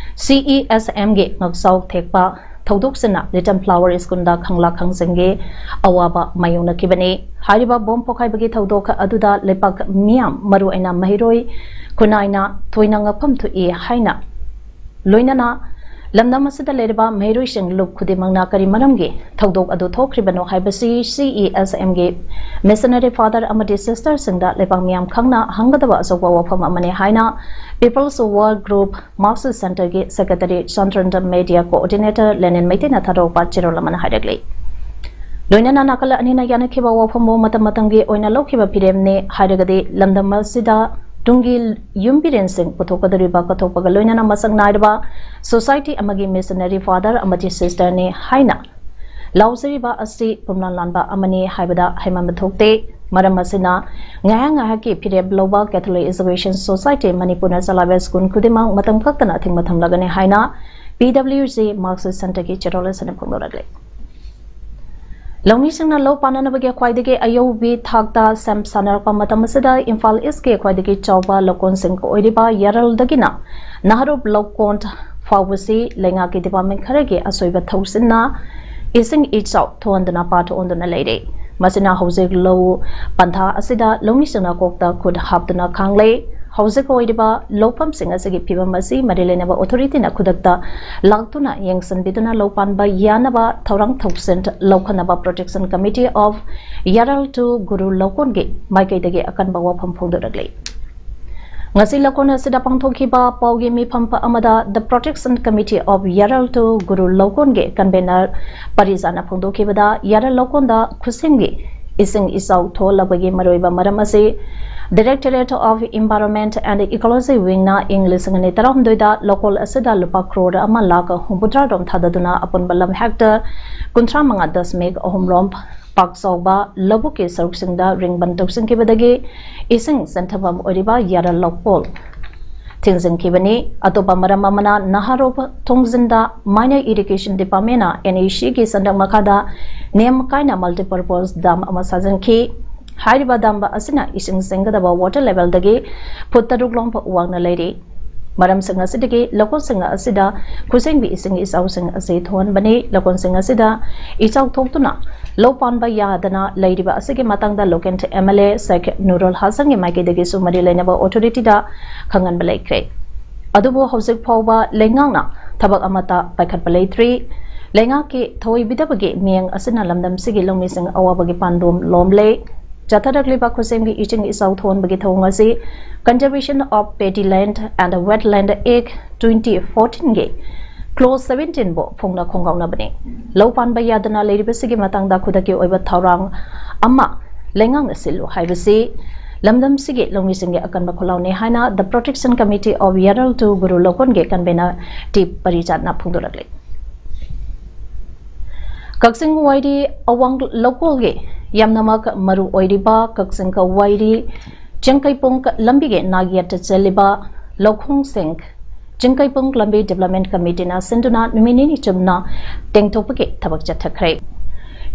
C E S M ꯒꯤ ꯉꯛꯆꯥꯎ ꯊꯦꯛꯄ ꯊꯧꯗꯣꯛꯁꯤꯡꯅ Little Flower School ꯗ ꯈꯪꯂꯥ ꯈꯪꯖꯤꯡꯒꯤ ꯑꯋꯥꯕ ꯃꯥꯌꯣꯛꯅꯈꯤꯕꯅꯤ꯫ ꯍꯥꯏꯔꯤꯕ bomb ꯄꯣꯈꯥꯏꯕꯒꯤ ꯊꯧꯗꯣꯛ ꯑꯗꯨꯗ ꯂꯩꯄꯥꯛ ꯃꯤꯌꯥꯝ, ꯃꯔꯨꯑꯣꯏꯅ ꯃꯍꯩꯔꯣꯏ ꯈꯨꯟꯅꯥꯏꯅ ꯊꯣꯏꯅ ꯉꯛꯐꯝ ꯊꯣꯛꯏ ꯍꯥꯏꯅ ꯂꯣꯏꯅꯅ ꯂꯝꯗꯝ ꯑꯁꯤꯗ ꯂꯩꯔꯤꯕ ꯃꯍꯩꯔꯣꯏꯁꯤꯡ ꯂꯨꯞ ꯈꯨꯗꯤꯡꯃꯛꯅ ꯀꯔꯤ ꯃꯔꯝꯒꯤ ꯊꯧꯗꯣꯛ ꯑꯗꯨ ꯊꯣꯛꯈ꯭ꯔꯤꯕꯅꯣ ꯍꯥꯏꯕꯁꯤ C E S M ꯒꯤ missionary father ꯑꯃꯗꯤ sister ꯁꯤꯡꯗ ꯂꯩꯕꯥꯛ ꯃꯤꯌꯥꯝ ꯈꯪꯅ ꯍꯪꯒꯗꯕ ꯑꯆꯧꯕ ꯋꯥꯐꯝ ꯑꯃꯅꯤ ꯍꯥꯏꯅ People's Work Group Marxist Center ꯒꯤ secretary ꯆꯟꯗ꯭ꯔꯟꯗ media coordinator ꯂꯦꯅꯤꯟ ꯃꯩꯇꯩꯅ ꯊꯥꯗꯣꯔꯛꯄ ꯆꯦꯔꯣꯜ ꯑꯃꯅ ꯍꯥꯏꯔꯛꯂꯤ꯫ ꯂꯣꯏꯅꯅ ꯅꯥꯀꯜ ꯑꯅꯤꯅ ꯌꯥꯅꯈꯤꯕ ꯋꯥꯐꯝꯕꯨ ꯃꯇꯝ ꯃꯇꯝꯒꯤ ꯑꯣꯏꯅ ꯂꯧꯈꯤꯕ ꯐꯤꯔꯦꯞꯅꯤ ꯍꯥꯏꯔꯒꯗꯤ ꯂꯝꯗꯝ ꯑꯁꯤꯗ ꯇꯨꯡꯒꯤ ꯌꯨꯝꯕꯤꯔꯦꯟꯁꯤꯡ ꯄꯨꯊꯣꯛꯀꯗꯧꯔꯤꯕ ꯀꯠꯊꯣꯛꯄꯒ ꯂꯣꯏꯅꯅ ꯃꯁꯛ ꯅꯥꯏꯔꯕ society ꯑꯃꯒꯤ missionary father ꯑꯃꯗꯤ sister ꯅꯤ ꯍꯥꯏꯅ ꯂꯥꯎꯖꯔꯤꯕ ꯑꯁꯤ ꯄꯨꯝꯂꯥꯟ ꯂꯥꯟꯕ ꯑꯃꯅꯤ ꯍꯥꯏꯕꯗ ꯍꯩꯃꯟꯕ ꯊꯣꯛꯇꯦ꯫ ꯃꯔꯝ ꯑꯁꯤꯅ ꯉꯥꯏꯍꯥꯛ ꯉꯥꯏꯍꯥꯛꯀꯤ ꯐꯤꯔꯦꯞ ꯂꯧꯕ Catholic Education Society ꯃꯅꯤꯄꯨꯔꯅ ꯆꯂꯥꯏꯕ school ꯈꯨꯗꯤꯡꯃꯛ ꯃꯇꯝ ꯈꯛꯇꯅ ꯑꯊꯤꯡꯕ ꯊꯝꯂꯒꯅꯤ ꯍꯥꯏꯅ P W G Marxist Center ꯒꯤ ꯆꯦꯔꯣꯜ ꯑꯁꯤꯅ ꯐꯣꯡꯗꯣꯔꯛꯂꯤ꯫ ꯂꯧꯃꯤꯁꯤꯡꯅ ꯂꯧ ꯄꯥꯟꯅꯅꯕꯒꯤ ꯈ꯭ꯋꯥꯏꯗꯒꯤ ꯑꯌꯧꯕꯤ ꯊꯥꯛꯇ ꯁꯦꯝ ꯁꯥꯅꯔꯛꯄ ꯃꯇꯝ ꯑꯁꯤꯗ ꯏꯝꯐꯥꯜ ꯏꯁꯀꯤ ꯈ꯭ꯋꯥꯏꯗꯒꯤ ꯆꯥꯎꯕ ꯂꯧꯀꯣꯟꯁꯤꯡ ꯑꯣꯏꯔꯤꯕ ꯌꯥꯔꯜꯗꯒꯤꯅ ꯅꯍꯔꯨꯞ ꯂꯧꯀꯣꯟ ꯐꯥꯎꯕꯁꯤ ꯂꯩꯉꯥꯛꯀꯤ department ꯈꯔꯒꯤ ꯑꯁꯣꯏꯕ ꯊꯧꯁꯤꯟꯅ ꯏꯁꯤꯡ ꯏꯆꯥꯎ ꯊꯣꯛꯍꯟꯗꯨꯅ ꯄꯥꯊꯣꯛꯍꯟꯗꯨꯅ ꯂꯩꯔꯦ꯫ ꯃꯁꯤꯅ ꯍꯧꯖꯤꯛ ꯂꯧ ꯄꯟꯊꯥ ꯑꯁꯤꯗ ꯂꯧꯃꯤꯁꯤꯡꯅ ꯀꯣꯛꯇ ꯈꯨꯠ ꯍꯥꯞꯇꯨꯅ ꯈꯥꯡꯂꯦ꯫ ꯍꯧꯖꯤꯛ ꯑꯣꯏꯔꯤꯕ ꯂꯧꯐꯝꯁꯤꯡ ꯑꯁꯤꯒꯤ ꯐꯤꯕꯝ ꯑꯁꯤ ꯃꯔꯤ ꯂꯩꯅꯕ authority ꯅ ꯈꯨꯗꯛꯇ ꯂꯥꯛꯇꯨꯅ ꯌꯦꯡꯁꯤꯟꯕꯤꯗꯨꯅ ꯂꯧ ꯄꯥꯟꯕ ꯌꯥꯅꯕ ꯊꯧꯔꯥꯡ ꯊꯧꯁꯤꯟ ꯂꯧꯈꯠꯅꯕ Protection Committee of Yaral to Guru ꯂꯧꯀꯣꯟꯒꯤ ꯃꯥꯏꯀꯩꯗꯒꯤ ꯑꯀꯟꯕ ꯋꯥꯐꯝ ꯐꯣꯡꯗꯣꯔꯛꯂꯤ꯫ ꯉꯁꯤ ꯂꯧꯀꯣꯟ ꯑꯁꯤꯗ ꯄꯥꯡꯊꯣꯛꯈꯤꯕ ꯄꯥꯎꯒꯤ ꯃꯤꯐꯝ ꯑꯃꯗ The Protection Committee of Yaral to Guru ꯂꯧꯀꯣꯟꯒꯤ convener ꯄꯔꯤꯖꯥꯅ ꯐꯣꯡꯗꯣꯛꯈꯤꯕꯗ, ꯌꯥꯔꯜ ꯂꯧꯀꯣꯟꯗ ꯈꯨꯠꯁꯦꯝꯒꯤ ꯏꯁꯤꯡ ꯏꯆꯥꯎ ꯊꯣꯛꯍꯜꯂꯛꯄꯒꯤ ꯃꯔꯨꯑꯣꯏꯕ ꯃꯔꯝ ꯑꯁꯤ Directorate of Environment and Ecology Wing ꯅ ꯏꯪ ꯂꯤꯁꯤꯡ ꯑꯅꯤ ꯇꯔꯥꯍꯨꯝꯗꯣꯏꯗ ꯂꯧꯀꯣꯜ ꯑꯁꯤꯗ ꯂꯨꯄꯥ ꯀ꯭ꯔꯣꯔ ꯑꯃ ꯂꯥꯈ ꯍꯨꯝꯐꯨꯇꯔꯥ ꯔꯣꯝ ꯊꯥꯗꯗꯨꯅ ꯑꯄꯨꯟꯕ ꯂꯝ hectare ꯀꯨꯟꯊ꯭ꯔꯥ ꯃꯉꯥ ꯗꯁꯃꯤꯛ ꯑꯍꯨꯝ ꯔꯣꯝ ꯄꯥꯛ ꯆꯥꯎꯕ ꯂꯧꯕꯨꯛꯀꯤ ꯁꯔꯨꯛꯁꯤꯡꯗ ring ꯕꯟ ꯇꯧꯁꯤꯟꯈꯤꯕꯗꯒꯤ ꯏꯁꯤꯡ ꯆꯦꯟꯊꯐꯝ ꯑꯣꯏꯔꯤꯕ ꯌꯥꯔꯜ ꯂꯧꯀꯣꯜ ꯊꯤꯡꯖꯤꯟꯈꯤꯕꯅꯤ꯫ ꯑꯇꯣꯞꯄ ꯃꯔꯝ ꯑꯃꯅ ꯅꯍꯥꯔꯣꯞ ꯊꯣꯡꯖꯤꯟꯗ minor irrigation department ꯅ N E C ꯒꯤ ꯁꯟꯗꯛ ꯃꯈꯥꯗ ꯅꯤꯌꯝ ꯀꯥꯏꯅ multipurpose dam ꯑꯃ ꯁꯥꯖꯤꯟꯈꯤ꯫ ꯍꯥꯏꯔꯤꯕ dam ꯑꯁꯤꯅ ꯏꯁꯤꯡ ꯆꯦꯟꯒꯗꯕ water level ꯗꯒꯤ ꯐꯨꯠ ꯇꯔꯨꯛ ꯂꯣꯝ ꯋꯥꯡꯅ ꯂꯩꯔꯤ꯫ ꯃꯔꯝꯁꯤꯡ ꯑꯁꯤꯗꯒꯤ ꯂꯧꯀꯣꯟꯁꯤꯡ ꯑꯁꯤꯗ ꯈꯨꯁꯦꯝꯒꯤ ꯏꯁꯤꯡ ꯏꯆꯥꯎꯁꯤꯡ ꯑꯁꯤ ꯊꯣꯛꯍꯟꯕꯅꯤ꯫ ꯂꯧꯀꯣꯟꯁꯤꯡ ꯑꯁꯤꯗ ꯏꯆꯥꯎ ꯊꯣꯛꯇꯨꯅ ꯂꯧ ꯄꯥꯟꯕ ꯌꯥꯗꯅ ꯂꯩꯔꯤꯕ ꯑꯁꯤꯒꯤ ꯃꯇꯥꯡꯗ local M L A Sheikh Nurul Hassan ꯒꯤ ꯃꯥꯏꯀꯩꯗꯒꯤꯁꯨ ꯃꯔꯤ ꯂꯩꯅꯕ authority ꯗ ꯈꯪꯍꯟꯕ ꯂꯩꯈ꯭ꯔꯦ꯫ ꯑꯗꯨꯕꯨ ꯍꯧꯖꯤꯛ ꯐꯥꯎꯕ ꯂꯩꯉꯥꯛꯅ ꯊꯕꯛ ꯑꯃꯠꯇ ꯄꯥꯏꯈꯠꯄ ꯂꯩꯇ꯭ꯔꯤ꯫ ꯂꯩꯉꯥꯛꯀꯤ ꯊꯧꯑꯣꯏꯕꯤꯗꯕꯒꯤ ꯃꯤꯠꯌꯦꯡ ꯑꯁꯤꯅ ꯂꯝꯗꯝꯁꯤꯒꯤ ꯂꯧꯃꯤꯁꯤꯡ ꯑꯋꯥꯕꯒꯤ ꯄꯥꯟꯗꯣꯝ ꯂꯣꯝꯂꯦ꯫ ꯆꯠꯊꯔꯛꯂꯤꯕ ꯈꯨꯠꯁꯦꯝꯒꯤ ꯏꯁꯤꯡ ꯏꯆꯥꯎ ꯊꯣꯛꯍꯟꯕꯒꯤ ꯊꯧꯑꯣꯡ ꯑꯁꯤ Conservation of Paddy Land and Wetland Act twenty fourteen ꯒꯤ clause seventeen ꯕꯨ ꯐꯣꯡꯅ ꯈꯣꯡꯒꯥꯎꯅꯕꯅꯤ꯫ ꯂꯧ ꯄꯥꯟꯕ ꯌꯥꯗꯅ ꯂꯩꯔꯤꯕꯁꯤꯒꯤ ꯃꯇꯥꯡꯗ ꯈꯨꯗꯛꯀꯤ ꯑꯣꯏꯕ ꯊꯧꯔꯥꯡ ꯑꯃ ꯂꯩꯉꯥꯛꯅ ꯁꯤꯜꯂꯨ ꯍꯥꯏꯕꯁꯤ ꯂꯝꯗꯝꯁꯤꯒꯤ ꯂꯧꯃꯤꯁꯤꯡꯒꯤ ꯑꯀꯟꯕ ꯈꯨꯜꯂꯥꯎꯅꯤ ꯍꯥꯏꯅ The Protection Committee of Yaral two ꯒꯨꯔꯨ ꯂꯧꯀꯣꯟꯒꯤ convener ꯇꯤ ꯄꯔꯤꯆꯥꯠꯅ ꯐꯣꯡꯗꯣꯔꯛꯂꯤ꯫ ꯀꯛꯆꯤꯡ ꯋꯥꯏꯔꯤ ꯑꯋꯥꯡ ꯂꯧꯀꯣꯜꯒꯤ ꯌꯥꯝꯅꯃꯛ ꯃꯔꯨ ꯑꯣꯏꯔꯤꯕ ꯀꯛꯆꯤꯡ ꯋꯥꯏꯔꯤ ꯆꯤꯡꯀꯩꯄꯨꯡ ꯂꯝꯕꯤꯒꯤ ꯅꯥꯛꯌꯦꯠꯇ ꯆꯦꯜꯂꯤꯕ ꯂꯧꯈꯣꯡꯁꯤꯡ ꯆꯤꯡꯀꯩꯄꯨꯡ ꯂꯝꯕꯤ development committee ꯅ ꯁꯤꯟꯗꯨꯅ ꯅꯨꯃꯤꯠ ꯅꯤꯅꯤ ꯆꯨꯞꯅ ꯇꯦꯡꯊꯣꯛꯄꯒꯤ ꯊꯕꯛ ꯆꯠꯊꯈ꯭ꯔꯦ꯫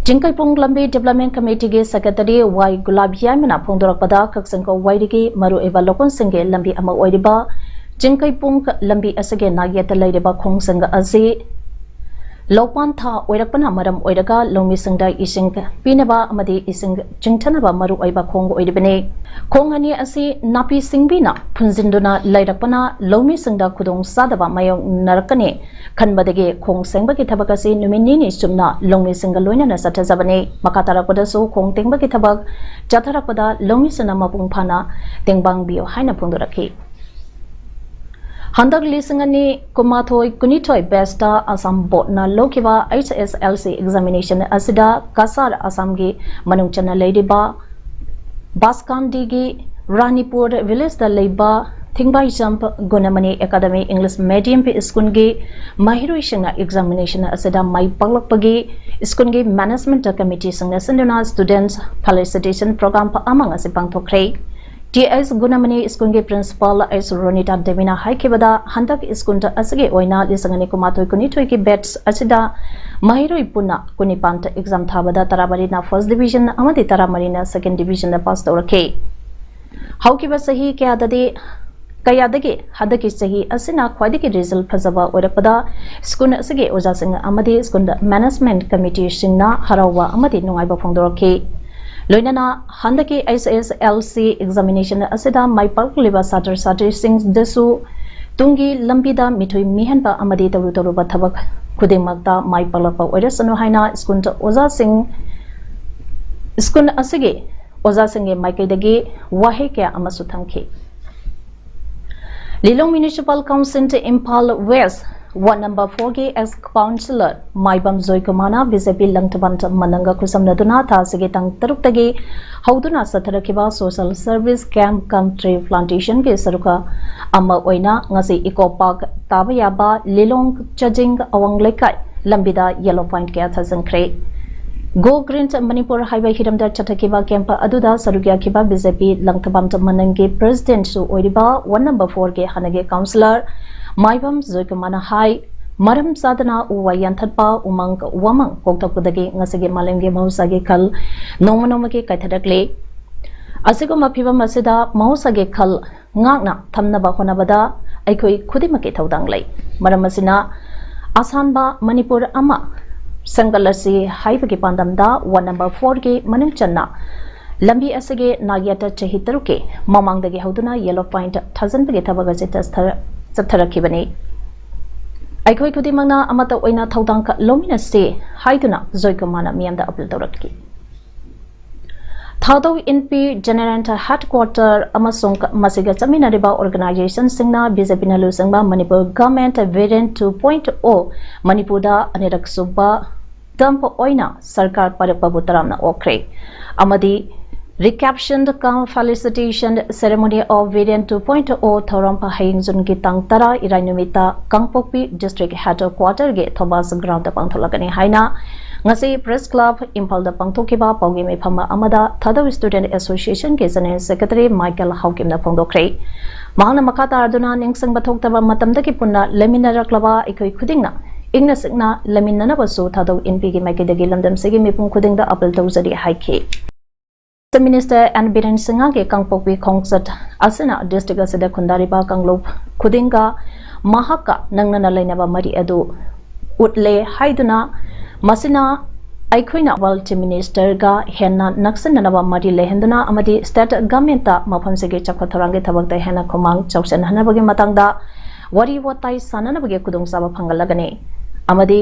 ꯆꯤꯡꯀꯩꯄꯨꯡ ꯂꯝꯕꯤ development committee ꯒꯤ secretary ꯋꯥꯏ ꯒꯨꯂꯥꯕ ꯌꯥꯏꯃꯅ ꯐꯣꯡꯗꯣꯔꯛꯄꯗ ꯀꯛꯆꯤꯡ ꯋꯥꯏꯔꯤꯒꯤ ꯃꯔꯨꯑꯣꯏꯕ ꯂꯧꯀꯣꯟꯁꯤꯡꯒꯤ ꯂꯝꯕꯤ ꯑꯃ ꯑꯣꯏꯔꯤꯕ ꯆꯤꯡꯀꯩꯄꯨꯡ ꯂꯝꯕꯤ ꯑꯁꯤꯒꯤ ꯅꯥꯛꯌꯦꯠꯇ ꯂꯩꯔꯤꯕ ꯈꯣꯡꯁꯤꯡ ꯑꯁꯤ ꯂꯧꯄꯥꯟ ꯊꯥ ꯑꯣꯏꯔꯛꯄꯅ ꯃꯔꯝ ꯑꯣꯏꯔꯒ ꯂꯧꯃꯤꯁꯤꯡꯗ ꯏꯁꯤꯡ ꯄꯤꯅꯕ ꯑꯃꯗꯤ ꯏꯁꯤꯡ ꯆꯤꯡꯊꯅꯕ ꯃꯔꯨꯑꯣꯏꯕ ꯈꯣꯡ ꯑꯣꯏꯔꯤꯕꯅꯤ꯫ ꯈꯣꯡ ꯑꯅꯤ ꯑꯁꯤ ꯅꯥꯄꯤ ꯁꯤꯡꯕꯤꯅ ꯐꯨꯟꯖꯤꯟꯗꯨꯅ ꯂꯩꯔꯛꯄꯅ ꯂꯧꯃꯤꯁꯤꯡꯗ ꯈꯨꯗꯣꯡ ꯆꯥꯗꯕ ꯃꯥꯌꯣꯛꯅꯔꯛꯀꯅꯤ ꯈꯟꯕꯗꯒꯤ ꯈꯣꯡ ꯁꯦꯡꯕꯒꯤ ꯊꯕꯛ ꯑꯁꯤ ꯅꯨꯃꯤꯠ ꯅꯤꯅꯤ ꯆꯨꯞꯅ ꯂꯧꯃꯤꯁꯤꯡꯒ ꯂꯣꯏꯅꯅ ꯆꯠꯊꯖꯕꯅꯤ꯫ ꯃꯈꯥ ꯇꯥꯔꯛꯄꯗꯁꯨ ꯈꯣꯡ ꯇꯦꯡꯕꯒꯤ ꯊꯕꯛ ꯆꯠꯊꯔꯛꯄꯗ ꯂꯧꯃꯤꯁꯤꯡꯅ ꯃꯄꯨꯡ ꯐꯥꯅ ꯇꯦꯡꯕꯥꯡꯕꯤꯌꯨ ꯍꯥꯏꯅ ꯐꯣꯡꯗꯣꯔꯛꯈꯤ꯫ ꯍꯟꯗꯛ ꯂꯤꯁꯤꯡ ꯑꯅꯤ ꯀꯨꯟꯃꯥꯊꯣꯏ ꯀꯨꯟꯅꯤꯊꯣꯏ batch ꯇ ꯑꯁꯥꯝ board ꯅ ꯂꯧꯈꯤꯕ H S L C examination ꯑꯁꯤꯗ ꯀꯁꯥꯔ ꯑꯁꯥꯝꯒꯤ ꯃꯅꯨꯡ ꯆꯟꯅ ꯂꯩꯔꯤꯕ ꯕꯥꯁꯀꯥꯟꯗꯤꯒꯤ ꯔꯥꯅꯤꯄꯨꯔ village ꯇ ꯂꯩꯕ ꯊꯤꯡꯕꯥꯏꯖꯝ ꯒꯨꯅꯃꯅꯤ ꯑꯦꯀꯥꯗꯃꯤ ꯏꯪꯂꯤꯁ ꯃꯦꯗꯤꯌꯝ ꯁ꯭ꯀꯨꯜꯒꯤ ꯃꯍꯩꯔꯣꯏꯁꯤꯡꯅ ꯑꯦꯛꯖꯥꯃꯤꯅꯦꯁꯟ ꯑꯁꯤꯗ ꯃꯥꯏ ꯄꯥꯛꯂꯛꯄꯒꯤ ꯁ꯭ꯀꯨꯜꯒꯤ ꯃꯦꯅꯦꯖꯃꯦꯟꯠ ꯀꯃꯤꯇꯤꯁꯤꯡꯅ ꯁꯤꯟꯗꯨꯅ ꯁ꯭ꯇꯨꯗꯦꯟꯠ ꯐꯦꯂꯤꯁꯤꯇꯦꯁꯟ ꯄ꯭ꯔꯣꯒ꯭ꯔꯥꯝ ꯑꯃ ꯉꯁꯤ ꯄꯥꯡꯊꯣꯛꯈ꯭ꯔꯦ꯫ ꯇꯤ ꯑꯩꯆ ꯒꯨꯅꯃꯅꯤ ꯁ꯭ꯀꯨꯜꯒꯤ ꯄ꯭ꯔꯤꯟꯁꯤꯄꯥꯜ ꯑꯩꯆ ꯔꯣꯅꯤꯇꯥ ꯗꯦꯕꯤꯅ ꯍꯥꯏꯈꯤꯕꯗ, ꯍꯟꯗꯛ ꯁ꯭ꯀꯨꯜ ꯑꯁꯤꯒꯤ ꯑꯣꯏꯅ ꯂꯤꯁꯤꯡ ꯑꯅꯤ ꯀꯨꯟꯃꯥꯊꯣꯏ ꯀꯨꯟꯅꯤꯊꯣꯏꯒꯤ ꯕꯦꯠꯆ ꯑꯁꯤꯗ ꯃꯍꯩꯔꯣꯏ ꯄꯨꯟꯅ ꯀꯨꯟꯅꯤꯄꯥꯟꯇ ꯑꯦꯛꯖꯥꯝ ꯊꯥꯕꯗ ꯇꯔꯥꯃꯔꯤꯅ ꯐꯥꯔꯁ ꯗꯤꯕꯤꯖꯟ ꯑꯃꯗꯤ ꯇꯔꯥꯃꯔꯤꯅ ꯁꯦꯀꯦꯟ ꯗꯤꯕꯤꯖꯟꯗ ꯄꯥꯁ ꯇꯧꯔꯛꯈꯤ꯫ ꯍꯧꯈꯤꯕ ꯆꯍꯤ ꯀꯌꯥꯗꯗꯤ ꯀꯌꯥꯗꯒꯤ ꯍꯟꯗꯛꯀꯤ ꯆꯍꯤ ꯑꯁꯤꯅ ꯈ꯭ꯋꯥꯏꯗꯒꯤ ꯔꯤꯖꯜ ꯐꯖꯕ ꯑꯣꯏꯔꯛꯄꯗ ꯁ꯭ꯀꯨꯜ ꯑꯁꯤꯒꯤ ꯑꯣꯖꯥꯁꯤꯡ ꯑꯃꯗꯤ ꯁ꯭ꯀꯨꯜ ꯃꯦꯅꯦꯖꯃꯦꯟꯠ ꯀꯃꯤꯇꯤꯁꯤꯡꯅ ꯍꯔꯥꯎꯕ ꯑꯃꯗꯤ ꯅꯨꯡꯉꯥꯏꯕ ꯐꯣꯡꯗꯣꯔꯛꯈꯤ꯫ ꯂꯣꯏꯅꯅ ꯍꯟꯗꯛꯀꯤ ꯑꯩꯆ ꯑꯦꯁ ꯑꯦꯜ ꯁꯤ ꯑꯦꯛꯖꯥꯃꯤꯅꯦꯁꯟ ꯑꯁꯤꯗ ꯃꯥꯏ ꯄꯥꯛꯂꯤꯕ ꯁꯥꯇ꯭ꯔ ꯁꯥꯇ꯭ꯔꯤꯁꯤꯡꯗꯁꯨ ꯇꯨꯡꯒꯤ ꯂꯝꯕꯤꯗ ꯃꯤꯊꯣꯏ ꯃꯤꯍꯦꯟꯕ ꯑꯃꯗꯤ ꯇꯧꯔꯨ ꯇꯧꯔꯨꯕ ꯊꯕꯛ ꯈꯨꯗꯤꯡꯃꯛꯇ ꯃꯥꯏ ꯄꯥꯛꯂꯛꯄ ꯑꯣꯏꯔꯁꯅꯨ ꯍꯥꯏꯅ ꯁ꯭ꯀꯨꯜ ꯑꯣꯖꯥꯁꯤꯡ, ꯁ꯭ꯀꯨꯜ ꯑꯁꯤꯒꯤ ꯑꯣꯖꯥꯁꯤꯡꯒꯤ ꯃꯥꯏꯀꯩꯗꯒꯤ ꯋꯥꯍꯩ ꯀꯌꯥ ꯑꯃꯁꯨ ꯊꯝꯈꯤ꯫ Lilong municipal council Imphal west ward number ꯐꯣꯔꯒꯤ ꯑꯦꯛꯁ ꯀꯥꯎꯟꯁꯤꯂꯔ ꯃꯥꯏꯕꯝ ꯖꯣꯏꯀꯨꯃꯥꯔꯅ ꯕꯤ ꯖꯦ ꯄꯤ ꯂꯪꯊꯕꯥꯜ ꯃꯅꯪꯒ ꯈꯨꯠꯁꯝꯅꯗꯨꯅ ꯊꯥ ꯑꯁꯤꯒꯤ ꯇꯥꯡ ꯇꯔꯨꯛꯇꯒꯤ ꯍꯧꯗꯨꯅ ꯆꯠꯊꯔꯛꯈꯤꯕ social service camp cum tree ꯄ꯭ꯂꯥꯟꯇꯦꯁꯟꯒꯤ ꯁꯔꯨꯛ ꯑꯃ ꯑꯣꯏꯅ ꯉꯁꯤ ꯏꯀꯣ ꯄꯥꯔꯛ ꯇꯥꯕ ꯌꯥꯕ ꯂꯤꯂꯣꯡ ꯆꯥꯖꯤꯡ ꯑꯋꯥꯡ ꯂꯩꯀꯥꯏ ꯂꯝꯕꯤꯗ ꯌꯦꯜꯂꯣ ꯄꯦꯟꯠ ꯀꯌꯥ ꯊꯥꯖꯤꯟꯈ꯭ꯔꯦ꯫ ꯒꯣ ꯒ꯭ꯔꯤꯟ ꯃꯅꯤꯄꯨꯔ ꯍꯥꯏꯕ ꯍꯤꯔꯝꯗ ꯆꯠꯊꯈꯤꯕ ꯀꯦꯝꯞ ꯑꯗꯨꯗ ꯁꯔꯨꯛ ꯌꯥꯈꯤꯕ ꯕꯤ ꯖꯦ ꯄꯤ ꯂꯪꯊꯕꯥꯜ ꯃꯅꯪꯒꯤ ꯄ꯭ꯔꯦꯁꯤꯗꯦꯟꯠꯁꯨ ꯑꯣꯏꯔꯤꯕ ꯋꯥꯔꯗ ꯅꯝꯕꯔ ꯐꯣꯔꯒꯤ ꯍꯥꯟꯅꯒꯤ ꯀꯥꯎꯟꯁꯤꯂꯔ ꯃꯥꯏꯕꯝ ꯖꯣꯏꯀꯨꯃꯥꯔꯅ ꯍꯥꯏ, ꯃꯔꯝ ꯆꯥꯗꯅ ꯎ ꯋꯥ ꯌꯥꯟꯊꯠꯄ, ꯎꯃꯪ ꯋꯥꯃꯪ ꯀꯣꯛꯊꯣꯛꯄꯗꯒꯤ ꯉꯁꯤꯒꯤ ꯃꯥꯂꯦꯝꯒꯤ ꯃꯍꯧꯁꯥꯒꯤ ꯈꯜ ꯅꯣꯡꯃ ꯅꯣꯡꯃꯒꯤ ꯀꯥꯏꯊꯔꯛꯂꯤ꯫ ꯑꯁꯤꯒꯨꯝꯕ ꯐꯤꯚꯝ ꯑꯁꯤꯗ ꯃꯍꯧꯁꯥꯒꯤ ꯈꯜ ꯉꯥꯛꯅ ꯊꯝꯅꯕ ꯍꯣꯠꯅꯕꯗ ꯑꯩꯈꯣꯏ ꯈꯨꯗꯤꯡꯃꯛꯀꯤ ꯊꯧꯗꯥꯡ ꯂꯩ꯫ ꯃꯔꯝ ꯑꯁꯤꯅ, ꯑꯁꯥꯟꯕ ꯃꯅꯤꯄꯨꯔ ꯑꯃ ꯁꯦꯝꯒꯠꯂꯁꯤ ꯍꯥꯏꯕꯒꯤ ꯄꯥꯟꯗꯝꯗ ꯋꯥꯔꯗ ꯅꯝꯕꯔ ꯐꯣꯔꯒꯤ ꯃꯅꯨꯡ ꯆꯟꯅ ꯂꯝꯕꯤ ꯑꯁꯤꯒꯤ ꯅꯥꯛꯌꯦꯠꯇ ꯆꯍꯤ ꯇꯔꯨꯛꯀꯤ ꯃꯃꯥꯡꯗꯒꯤ ꯍꯧꯗꯨꯅ ꯌꯦꯜꯂꯣ ꯄꯦꯟꯠ ꯊꯥꯖꯤꯟꯕꯒꯤ ꯊꯕꯛ ꯑꯁꯤ ꯆꯠꯊꯔꯛꯈꯤꯕꯅꯤ꯫ ꯑꯩꯈꯣꯏ ꯈꯨꯗꯤꯡꯃꯛꯅ ꯑꯃꯠꯇ ꯑꯣꯏꯅ ꯊꯧꯗꯥꯡ ꯂꯧꯃꯤꯟꯅꯁꯤ ꯍꯥꯏꯗꯨꯅ ꯖꯣꯏꯀꯨꯃꯥꯔꯅ ꯃꯤꯌꯥꯝꯗ ꯑꯄꯤꯜ ꯇꯧꯔꯛꯈꯤ꯫ ꯊꯧꯗꯧ ꯏꯟꯄꯤ ꯖꯦꯅꯔꯦꯜ ꯍꯦꯗꯀ꯭ꯋꯥꯇꯔ ꯑꯃꯁꯨꯡ ꯃꯁꯤꯒ ꯆꯠꯃꯤꯟꯅꯔꯤꯕ ꯑꯣꯔꯒꯅꯥꯏꯖꯦꯁꯟꯁꯤꯡꯅ ꯕꯤ ꯖꯦ ꯄꯤꯅ ꯂꯨꯆꯤꯡꯕ Manipur government vision two point ꯑꯣ ꯃꯅꯤꯄꯨꯔꯗ ꯑꯅꯤꯔꯛ ꯁꯨꯕ ꯇꯔꯝ ꯑꯣꯏꯅ ꯁꯔꯀꯥꯔ ꯄꯥꯏꯔꯛꯄꯕꯨ ꯇꯔꯥꯝꯅ ꯑꯣꯛꯈ꯭ꯔꯦ ꯑꯃꯗꯤ Reception cum Felicitation Ceremony of Biren two point oh ꯊꯧꯔꯝ ꯍꯌꯦꯡ ꯖꯨꯟꯒꯤ ꯇꯥꯡ ꯇꯔꯥ ꯏꯔꯥꯏ ꯅꯨꯃꯤꯠꯇ ꯀꯥꯡꯄꯣꯛꯄꯤ District Headquarter ꯒꯤ Thomas Ground ꯗ ꯄꯥꯡꯊꯣꯛꯂꯒꯅꯤ ꯍꯥꯏꯅ ꯉꯁꯤ Press Club ꯏꯝꯐꯥꯜꯗ ꯄꯥꯡꯊꯣꯛꯈꯤꯕ ꯄꯥꯎꯒꯤ ꯃꯤꯐꯝ ꯑꯃꯗ Thadou Student Association ꯒꯤ General Secretary Michael ꯍꯥꯎꯀꯤꯝꯅ ꯐꯣꯡꯗꯣꯛꯈ꯭ꯔꯦ꯫ ꯃꯍꯥꯛꯅ ꯃꯈꯥ ꯇꯥꯗꯨꯅ ꯅꯤꯡꯁꯤꯡꯕ ꯊꯣꯛꯇꯕ ꯃꯇꯝꯗꯒꯤ ꯄꯨꯟꯅ ꯂꯩꯃꯤꯟꯅꯔꯛꯂꯕ ꯑꯩꯈꯣꯏ ꯈꯨꯗꯤꯡꯅ ꯏꯪꯅ ꯆꯤꯛꯅ ꯂꯩꯃꯤꯟꯅꯅꯕꯁꯨ ꯊꯥꯗꯧ ꯏꯟꯄꯤꯒꯤ ꯃꯥꯏꯀꯩꯗꯒꯤ ꯂꯝꯗꯝꯁꯤꯒꯤ ꯃꯤꯄꯨꯝ ꯈꯨꯗꯤꯡꯗ appeal ꯇꯧꯖꯔꯤ ꯍꯥꯏꯈꯤ꯫ Minister N ꯕꯤꯔꯦꯟ ꯁꯤꯡꯍꯒꯤ ꯀꯥꯡꯄꯣꯛꯄꯤ ꯈꯣꯡꯆꯠ ꯑꯁꯤꯅ district ꯑꯁꯤꯗ ꯈꯨꯟꯗꯥꯔꯤꯕ ꯀꯥꯡꯂꯨꯞ ꯈꯨꯗꯤꯡꯒ ꯃꯍꯥꯛꯀ ꯅꯛꯅꯅ ꯂꯩꯅꯕ ꯃꯔꯤ ꯑꯗꯨ ꯎꯠꯂꯦ ꯍꯥꯏꯗꯨꯅ, ꯃꯁꯤꯅ ꯑꯩꯈꯣꯏꯅ World Chief Minister ꯒ ꯍꯦꯟꯅ ꯅꯛꯁꯤꯟꯅꯅꯕ ꯃꯔꯤ ꯂꯩꯍꯟꯗꯨꯅ ꯑꯃꯗꯤ state government ꯇ ꯃꯐꯝꯁꯤꯒꯤ ꯆꯥꯎꯈꯠ ꯊꯧꯔꯥꯡꯒꯤ ꯊꯕꯛꯇ ꯍꯦꯟꯅ ꯈꯨꯃꯥꯡ ꯆꯥꯎꯁꯤꯟꯍꯟꯅꯕꯒꯤ ꯃꯇꯥꯡꯗ ꯋꯥꯔꯤ ꯋꯥꯇꯥꯏ ꯁꯥꯟꯅꯅꯕꯒꯤ ꯈꯨꯗꯣꯡꯆꯥꯕ ꯐꯪꯍꯜꯂꯒꯅꯤ꯫ ꯑꯃꯗꯤ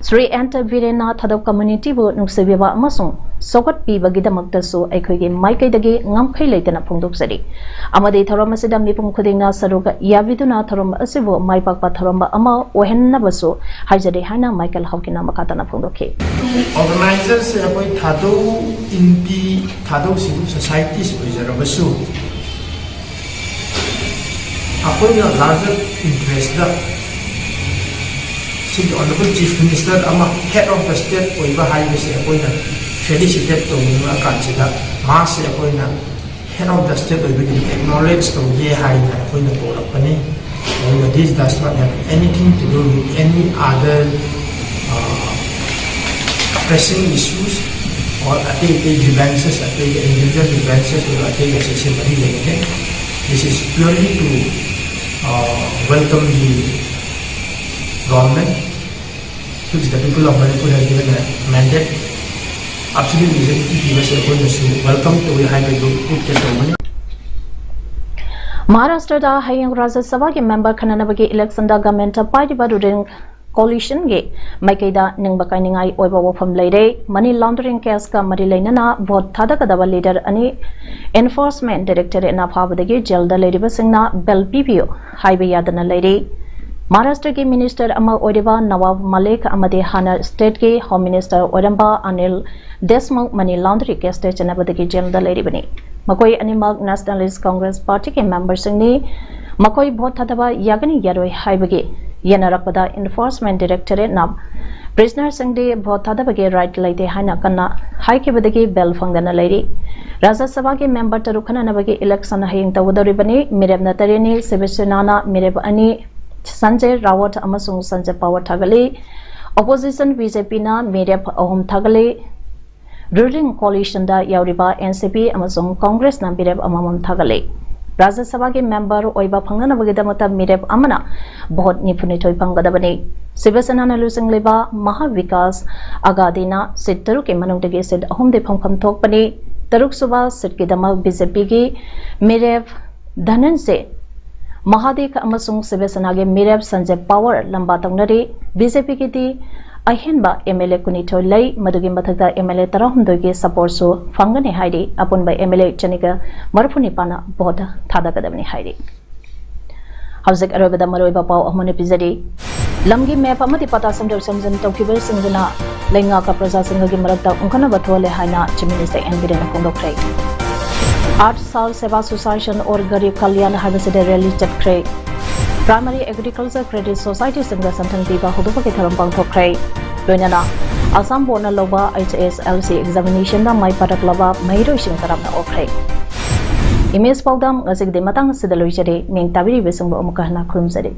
ꯁ꯭ꯔꯤ ꯑꯦꯟ ꯕꯤꯔꯦꯟꯅ ꯊꯥꯗꯧ community ꯕꯨ ꯅꯨꯡꯁꯤꯕꯤꯕ ꯑꯃꯁꯨꯡ ꯆꯥꯎꯈꯠꯄꯤꯕꯒꯤꯗꯃꯛꯇꯁꯨ ꯑꯩꯈꯣꯏꯒꯤ ꯃꯥꯏꯀꯩꯗꯒꯤ ꯉꯝꯈꯩ ꯂꯩꯇꯅ ꯐꯣꯡꯗꯣꯛꯆꯔꯤ꯫ ꯑꯃꯗꯤ ꯊꯧꯔꯝ ꯑꯁꯤꯗ ꯃꯤꯄꯨꯝ ꯈꯨꯗꯤꯡꯅ ꯁꯔꯨꯛ ꯌꯥꯕꯤꯗꯨꯅ ꯊꯧꯔꯝ ꯑꯁꯤꯕꯨ ꯃꯥꯏ ꯄꯥꯛꯄ ꯊꯧꯔꯝ ꯑꯃ ꯑꯣꯏꯍꯟꯅꯕꯁꯨ ꯍꯥꯏꯖꯔꯤ ꯍꯥꯏꯅ ꯃꯥꯏꯀꯦꯜ ꯍꯥꯎꯀꯤꯟꯅ ꯃꯈꯥ ꯇꯥꯅ ꯐꯣꯡꯗꯣꯛꯈꯤ꯫ Organizer ꯁꯦ ꯑꯩꯈꯣꯏ ꯊꯥꯗꯧ ꯏꯟꯄꯤ, ꯊꯥꯗꯧ civil societies ꯑꯣꯏꯖꯔꯕꯁꯨ, ꯑꯩꯈꯣꯏꯅ larger interest ꯇ ꯁꯤꯒꯤ Honourable Chief Minister ꯑꯃ Head of the State ꯑꯣꯏꯕ ꯍꯥꯏꯕꯁꯦ ꯑꯩꯈꯣꯏꯅ felicitate ꯇꯧꯅꯤꯡꯉ ꯀꯥꯟꯁꯤꯗ, ꯃꯥꯁꯦ ꯑꯩꯈꯣꯏꯅ Head of the State ꯑꯣꯏꯕꯒꯤ acknowledge ꯇꯧꯒꯦ ꯍꯥꯏꯅ ꯑꯩꯈꯣꯏꯅ ꯀꯧꯔꯛꯄꯅꯤ꯫ ꯑꯗꯨꯒ this does not have anything to do with any other uh, pressing issues or ꯑꯇꯩ ꯑꯇꯩ grievances, ꯑꯇꯩ individual grievances ꯑꯣꯏꯔꯣ, ꯑꯇꯩ ꯑꯁꯤꯁꯦ ꯃꯔꯤ ꯂꯩꯅꯗꯦ꯫ This is purely to uh, welcome the government which the people of Manipur has given a mandate. Absolute majority ꯄꯤꯕꯁꯦ ꯑꯩꯈꯣꯏꯅꯁꯨ welcome ꯇꯧꯏ ꯍꯥꯏꯕꯗꯨ ꯎꯠꯀꯦ ꯇꯧꯕꯅꯤ꯫ ꯃꯍꯥꯔꯥꯁꯇ꯭ꯔꯗ ꯍꯌꯦꯡ ꯔꯥꯖ꯭ꯌ ꯁꯚꯥꯒꯤ member ꯈꯟꯅꯅꯕꯒꯤ election ꯗ government ꯄꯥꯏꯔꯤꯕ ruling coalition ꯒꯤ ꯃꯥꯏꯀꯩꯗ ꯅꯤꯡꯕ ꯀꯥꯏꯅꯤꯡꯉꯥꯏ ꯑꯣꯏꯕ ꯋꯥꯐꯝ ꯂꯩꯔꯦ꯫ Money laundering case ꯀ ꯃꯔꯤ ꯂꯩꯅꯅ vote ꯊꯥꯗꯒꯗꯕ leader ꯑꯅꯤ Enforcement Directorate ꯅ ꯐꯥꯕꯗꯒꯤ jail ꯗ ꯂꯩꯔꯤꯕꯁꯤꯡꯅ bail ꯄꯤꯕꯤꯌꯨ ꯍꯥꯏꯕ ꯌꯥꯗꯅ ꯂꯩꯔꯤ꯫ ꯃꯍꯥꯔꯥꯁꯇ꯭ꯔꯒꯤ ꯃꯤꯅꯤꯁꯇꯔ ꯑꯃ ꯑꯣꯏꯔꯤꯕ ꯅꯋꯥꯕ ꯃꯥꯂꯤꯛ ꯑꯃꯗꯤ ꯍꯥꯟꯅ ꯁ꯭ꯇꯦꯠꯀꯤ ꯍꯣꯝ ꯃꯤꯅꯤꯁꯇꯔ ꯑꯣꯏꯔꯝꯕ ꯑꯅꯤꯜ ꯗꯦꯁꯃꯨꯈ ꯃꯅꯤ ꯂꯥꯎꯟꯗ꯭ꯔꯤ ꯀꯦꯁꯇ ꯆꯦꯟꯅꯕꯗꯒꯤ ꯖꯦꯜꯗ ꯂꯩꯔꯤꯕꯅꯤ꯫ ꯃꯈꯣꯏ ꯑꯅꯤꯃꯛ ꯅꯦꯁꯅꯦꯂꯤꯁ ꯀꯣꯡꯒ꯭ꯔꯦꯁ ꯄꯥꯔꯇꯤꯒꯤ ꯃꯦꯝꯕꯔꯁꯤꯡꯅꯤ꯫ ꯃꯈꯣꯏ ꯚꯣꯠ ꯊꯥꯗꯕ ꯌꯥꯒꯅꯤ ꯌꯥꯔꯣꯏ ꯍꯥꯏꯕꯒꯤ ꯌꯦꯟꯅꯔꯛꯄꯗ ꯏꯟꯐꯣꯔꯁꯃꯦꯟ ꯗꯤꯔꯦꯛꯇꯣꯔꯦꯠꯅ ꯄ꯭ꯔꯤꯖꯅꯔꯁꯤꯡꯗꯤ ꯚꯣꯠ ꯊꯥꯗꯕꯒꯤ ꯔꯥꯏꯠ ꯂꯩꯇꯦ ꯍꯥꯏꯅ ꯀꯟꯅ ꯍꯥꯏꯈꯤꯕꯗꯒꯤ ꯕꯦꯜ ꯐꯪꯗꯅ ꯂꯩꯔꯤ꯫ ꯔꯥꯖ꯭ꯌ ꯁꯚꯥꯒꯤ ꯃꯦꯝꯕꯔ ꯇꯔꯨꯛ ꯈꯟꯅꯅꯕꯒꯤ ꯏꯂꯦꯛꯁꯟ ꯍꯌꯦꯡ ꯇꯧꯒꯗꯧꯔꯤꯕꯅꯤ꯫ ꯃꯤꯔꯦꯞꯅ ꯇꯔꯦꯠꯅꯤ, ꯁꯤꯕ ꯁꯦꯅꯥꯅ ꯃꯤꯔꯦꯞ ꯑꯅꯤ, ꯁꯟꯖꯌ ꯔꯥꯋꯠ ꯑꯃꯁꯨꯡ ꯁꯟꯖꯌ ꯄꯋꯥꯔ ꯊꯥꯒꯠꯂꯤ꯫ ꯑꯣꯄꯣꯖꯤꯁꯟ ꯕꯤ ꯖꯦ ꯄꯤꯅ ꯃꯤꯔꯦꯞ ꯑꯍꯨꯝ ꯊꯥꯒꯠꯂꯤ꯫ ꯔꯨꯂꯤꯡ ꯀꯣꯂꯤꯁꯟꯗ ꯌꯥꯎꯔꯤꯕ ꯑꯦꯟ ꯁꯤ ꯄꯤ ꯑꯃꯁꯨꯡ ꯀꯣꯡꯒ꯭ꯔꯦꯁꯅ ꯃꯤꯔꯦꯞ ꯑꯃꯃꯝ ꯊꯥꯒꯠꯂꯤ꯫ ꯔꯥꯖ꯭ꯌ ꯁꯚꯥꯒꯤ ꯃꯦꯝꯕꯔ ꯑꯣꯏꯕ ꯐꯪꯅꯅꯕꯒꯤꯗꯃꯛꯇ ꯃꯤꯔꯦꯞ ꯑꯃꯅ ꯚꯣꯠ ꯅꯤꯐꯨꯅꯤꯊꯣꯏ ꯐꯪꯒꯗꯕꯅꯤ꯫ ꯁꯤꯕ ꯁꯦꯅꯥꯅ ꯂꯨꯆꯤꯡꯂꯤꯕ ꯃꯍꯥ ꯕꯤꯀꯥꯁ ꯑꯒꯥꯗꯤꯅ ꯁꯤꯠ ꯇꯔꯨꯛꯀꯤ ꯃꯅꯨꯡꯗꯒꯤ ꯁꯤꯠ ꯑꯍꯨꯝꯗꯤ ꯐꯪꯐꯝ ꯊꯣꯛꯄꯅꯤ꯫ ꯇꯔꯨꯛꯁꯨꯕ ꯁꯤꯠꯀꯤꯗꯃꯛ ꯕꯤ ꯖꯦ ꯄꯤꯒꯤ ꯃꯤꯔꯦꯞ ꯙꯅꯟꯖꯦ ꯃꯍꯥꯗꯤꯛ ꯑꯃꯁꯨꯡ ꯁꯤꯕ ꯁꯦꯅꯥꯒꯤ ꯃꯤꯔꯦꯞ ꯁꯟꯖꯦꯞ ꯄꯋꯥꯔ ꯂꯝꯕꯥ ꯇꯧꯅꯔꯤ꯫ ꯕꯤ ꯖꯦ ꯄꯤꯒꯤꯗꯤ ꯑꯍꯦꯟꯕ ꯑꯦꯝ ꯑꯦꯜ ꯑꯦ ꯀꯨꯟꯅꯤꯊꯣꯏ ꯂꯩ, ꯃꯗꯨꯒꯤ ꯃꯊꯛꯇ ꯑꯦꯝ ꯑꯦꯜ ꯑꯦ ꯇꯔꯥꯍꯨꯝꯗꯣꯏꯒꯤ ꯁꯄꯣꯔꯠꯁꯨ ꯐꯪꯒꯅꯤ ꯍꯥꯏꯔꯤ꯫ ꯑꯄꯨꯟꯕ ꯑꯦꯝ ꯑꯦꯜ ꯑꯦ ꯆꯅꯤꯒ ꯃꯔꯤꯐꯨ ꯅꯤꯄꯥꯟꯅ ꯚꯣꯠ ꯊꯥꯗꯒꯗꯕꯅꯤ ꯍꯥꯏꯔꯤ꯫ ꯍꯧꯖꯤꯛ ꯑꯔꯣꯏꯕꯗ ꯃꯔꯨꯑꯣꯏꯕ ꯄꯥꯎ ꯑꯃꯅ ꯄꯤꯖꯔꯤ꯫ ꯂꯝꯒꯤ ꯃꯦꯞ ꯑꯃꯗꯤ ꯄꯇꯥ ꯁꯦꯝꯗꯣꯛ ꯁꯦꯝꯖꯤꯟ ꯇꯧꯈꯤꯕꯁꯤꯡꯗꯨꯅ ꯂꯩꯉꯥꯛꯀ ꯄ꯭ꯔꯖꯥꯁꯤꯡꯒꯒꯤ ꯃꯔꯛꯇ ꯎꯪꯈꯠꯅꯕ ꯊꯣꯛꯍꯜꯂꯦ ꯍꯥꯏꯅ ꯆꯤꯐ ꯃꯤꯅꯤꯁꯇꯔ ꯑꯦꯟ ꯕꯤꯔꯦꯟꯅ ꯐꯣꯡꯗꯣꯛꯈ꯭ꯔꯦ꯫ ꯑꯥꯔꯠ ꯁꯥꯜ ꯁꯦꯕꯥ ꯁꯣꯁꯥꯏꯁꯟ ꯑꯣꯔ ꯒꯔꯤꯕ ꯀꯜꯌꯥꯟ ꯍꯥꯏꯕꯁꯤꯗ ꯔꯦꯂꯤ ꯆꯠꯈ꯭ꯔꯦ꯫ ꯄ꯭ꯔꯥꯏꯃꯔꯤ ꯑꯦꯒ꯭ꯔꯤꯀꯜꯆꯔ ꯀ꯭ꯔꯦꯗꯤꯠ ꯁꯣꯁꯥꯏꯇꯤꯁꯤꯡꯗ ꯁꯦꯟꯊꯪ ꯄꯤꯕ ꯍꯧꯗꯣꯛꯄꯒꯤ ꯊꯧꯔꯝ ꯄꯥꯡꯊꯣꯛꯈ꯭ꯔꯦ꯫ ꯂꯣꯏꯅꯅ ꯑꯁꯥꯝ ꯕꯣꯔꯗꯅ ꯂꯧꯕ ꯑꯩꯆ ꯑꯦꯁ ꯑꯦꯜ ꯁꯤ ꯑꯦꯛꯖꯥꯃꯤꯅꯦꯁꯟꯗ ꯃꯥꯏ ꯄꯥꯛꯂꯛꯂꯕ ꯃꯍꯩꯔꯣꯏꯁꯤꯡ ꯇꯔꯥꯝꯅ ꯑꯣꯛꯈ꯭ꯔꯦ꯫ ꯏꯃꯦꯖ ꯄꯥꯎꯗꯝ ꯉꯁꯤꯒꯤꯗꯤ ꯃꯇꯥꯡ ꯑꯁꯤꯗ ꯂꯣꯏꯖꯔꯦ꯫ ꯃꯤꯡ ꯇꯥꯕꯤꯔꯤꯕꯁꯤꯡꯕꯨ ꯑꯃꯨꯛꯀ ꯍꯟꯅ ꯈꯨꯔꯨꯝꯖꯔꯤ꯫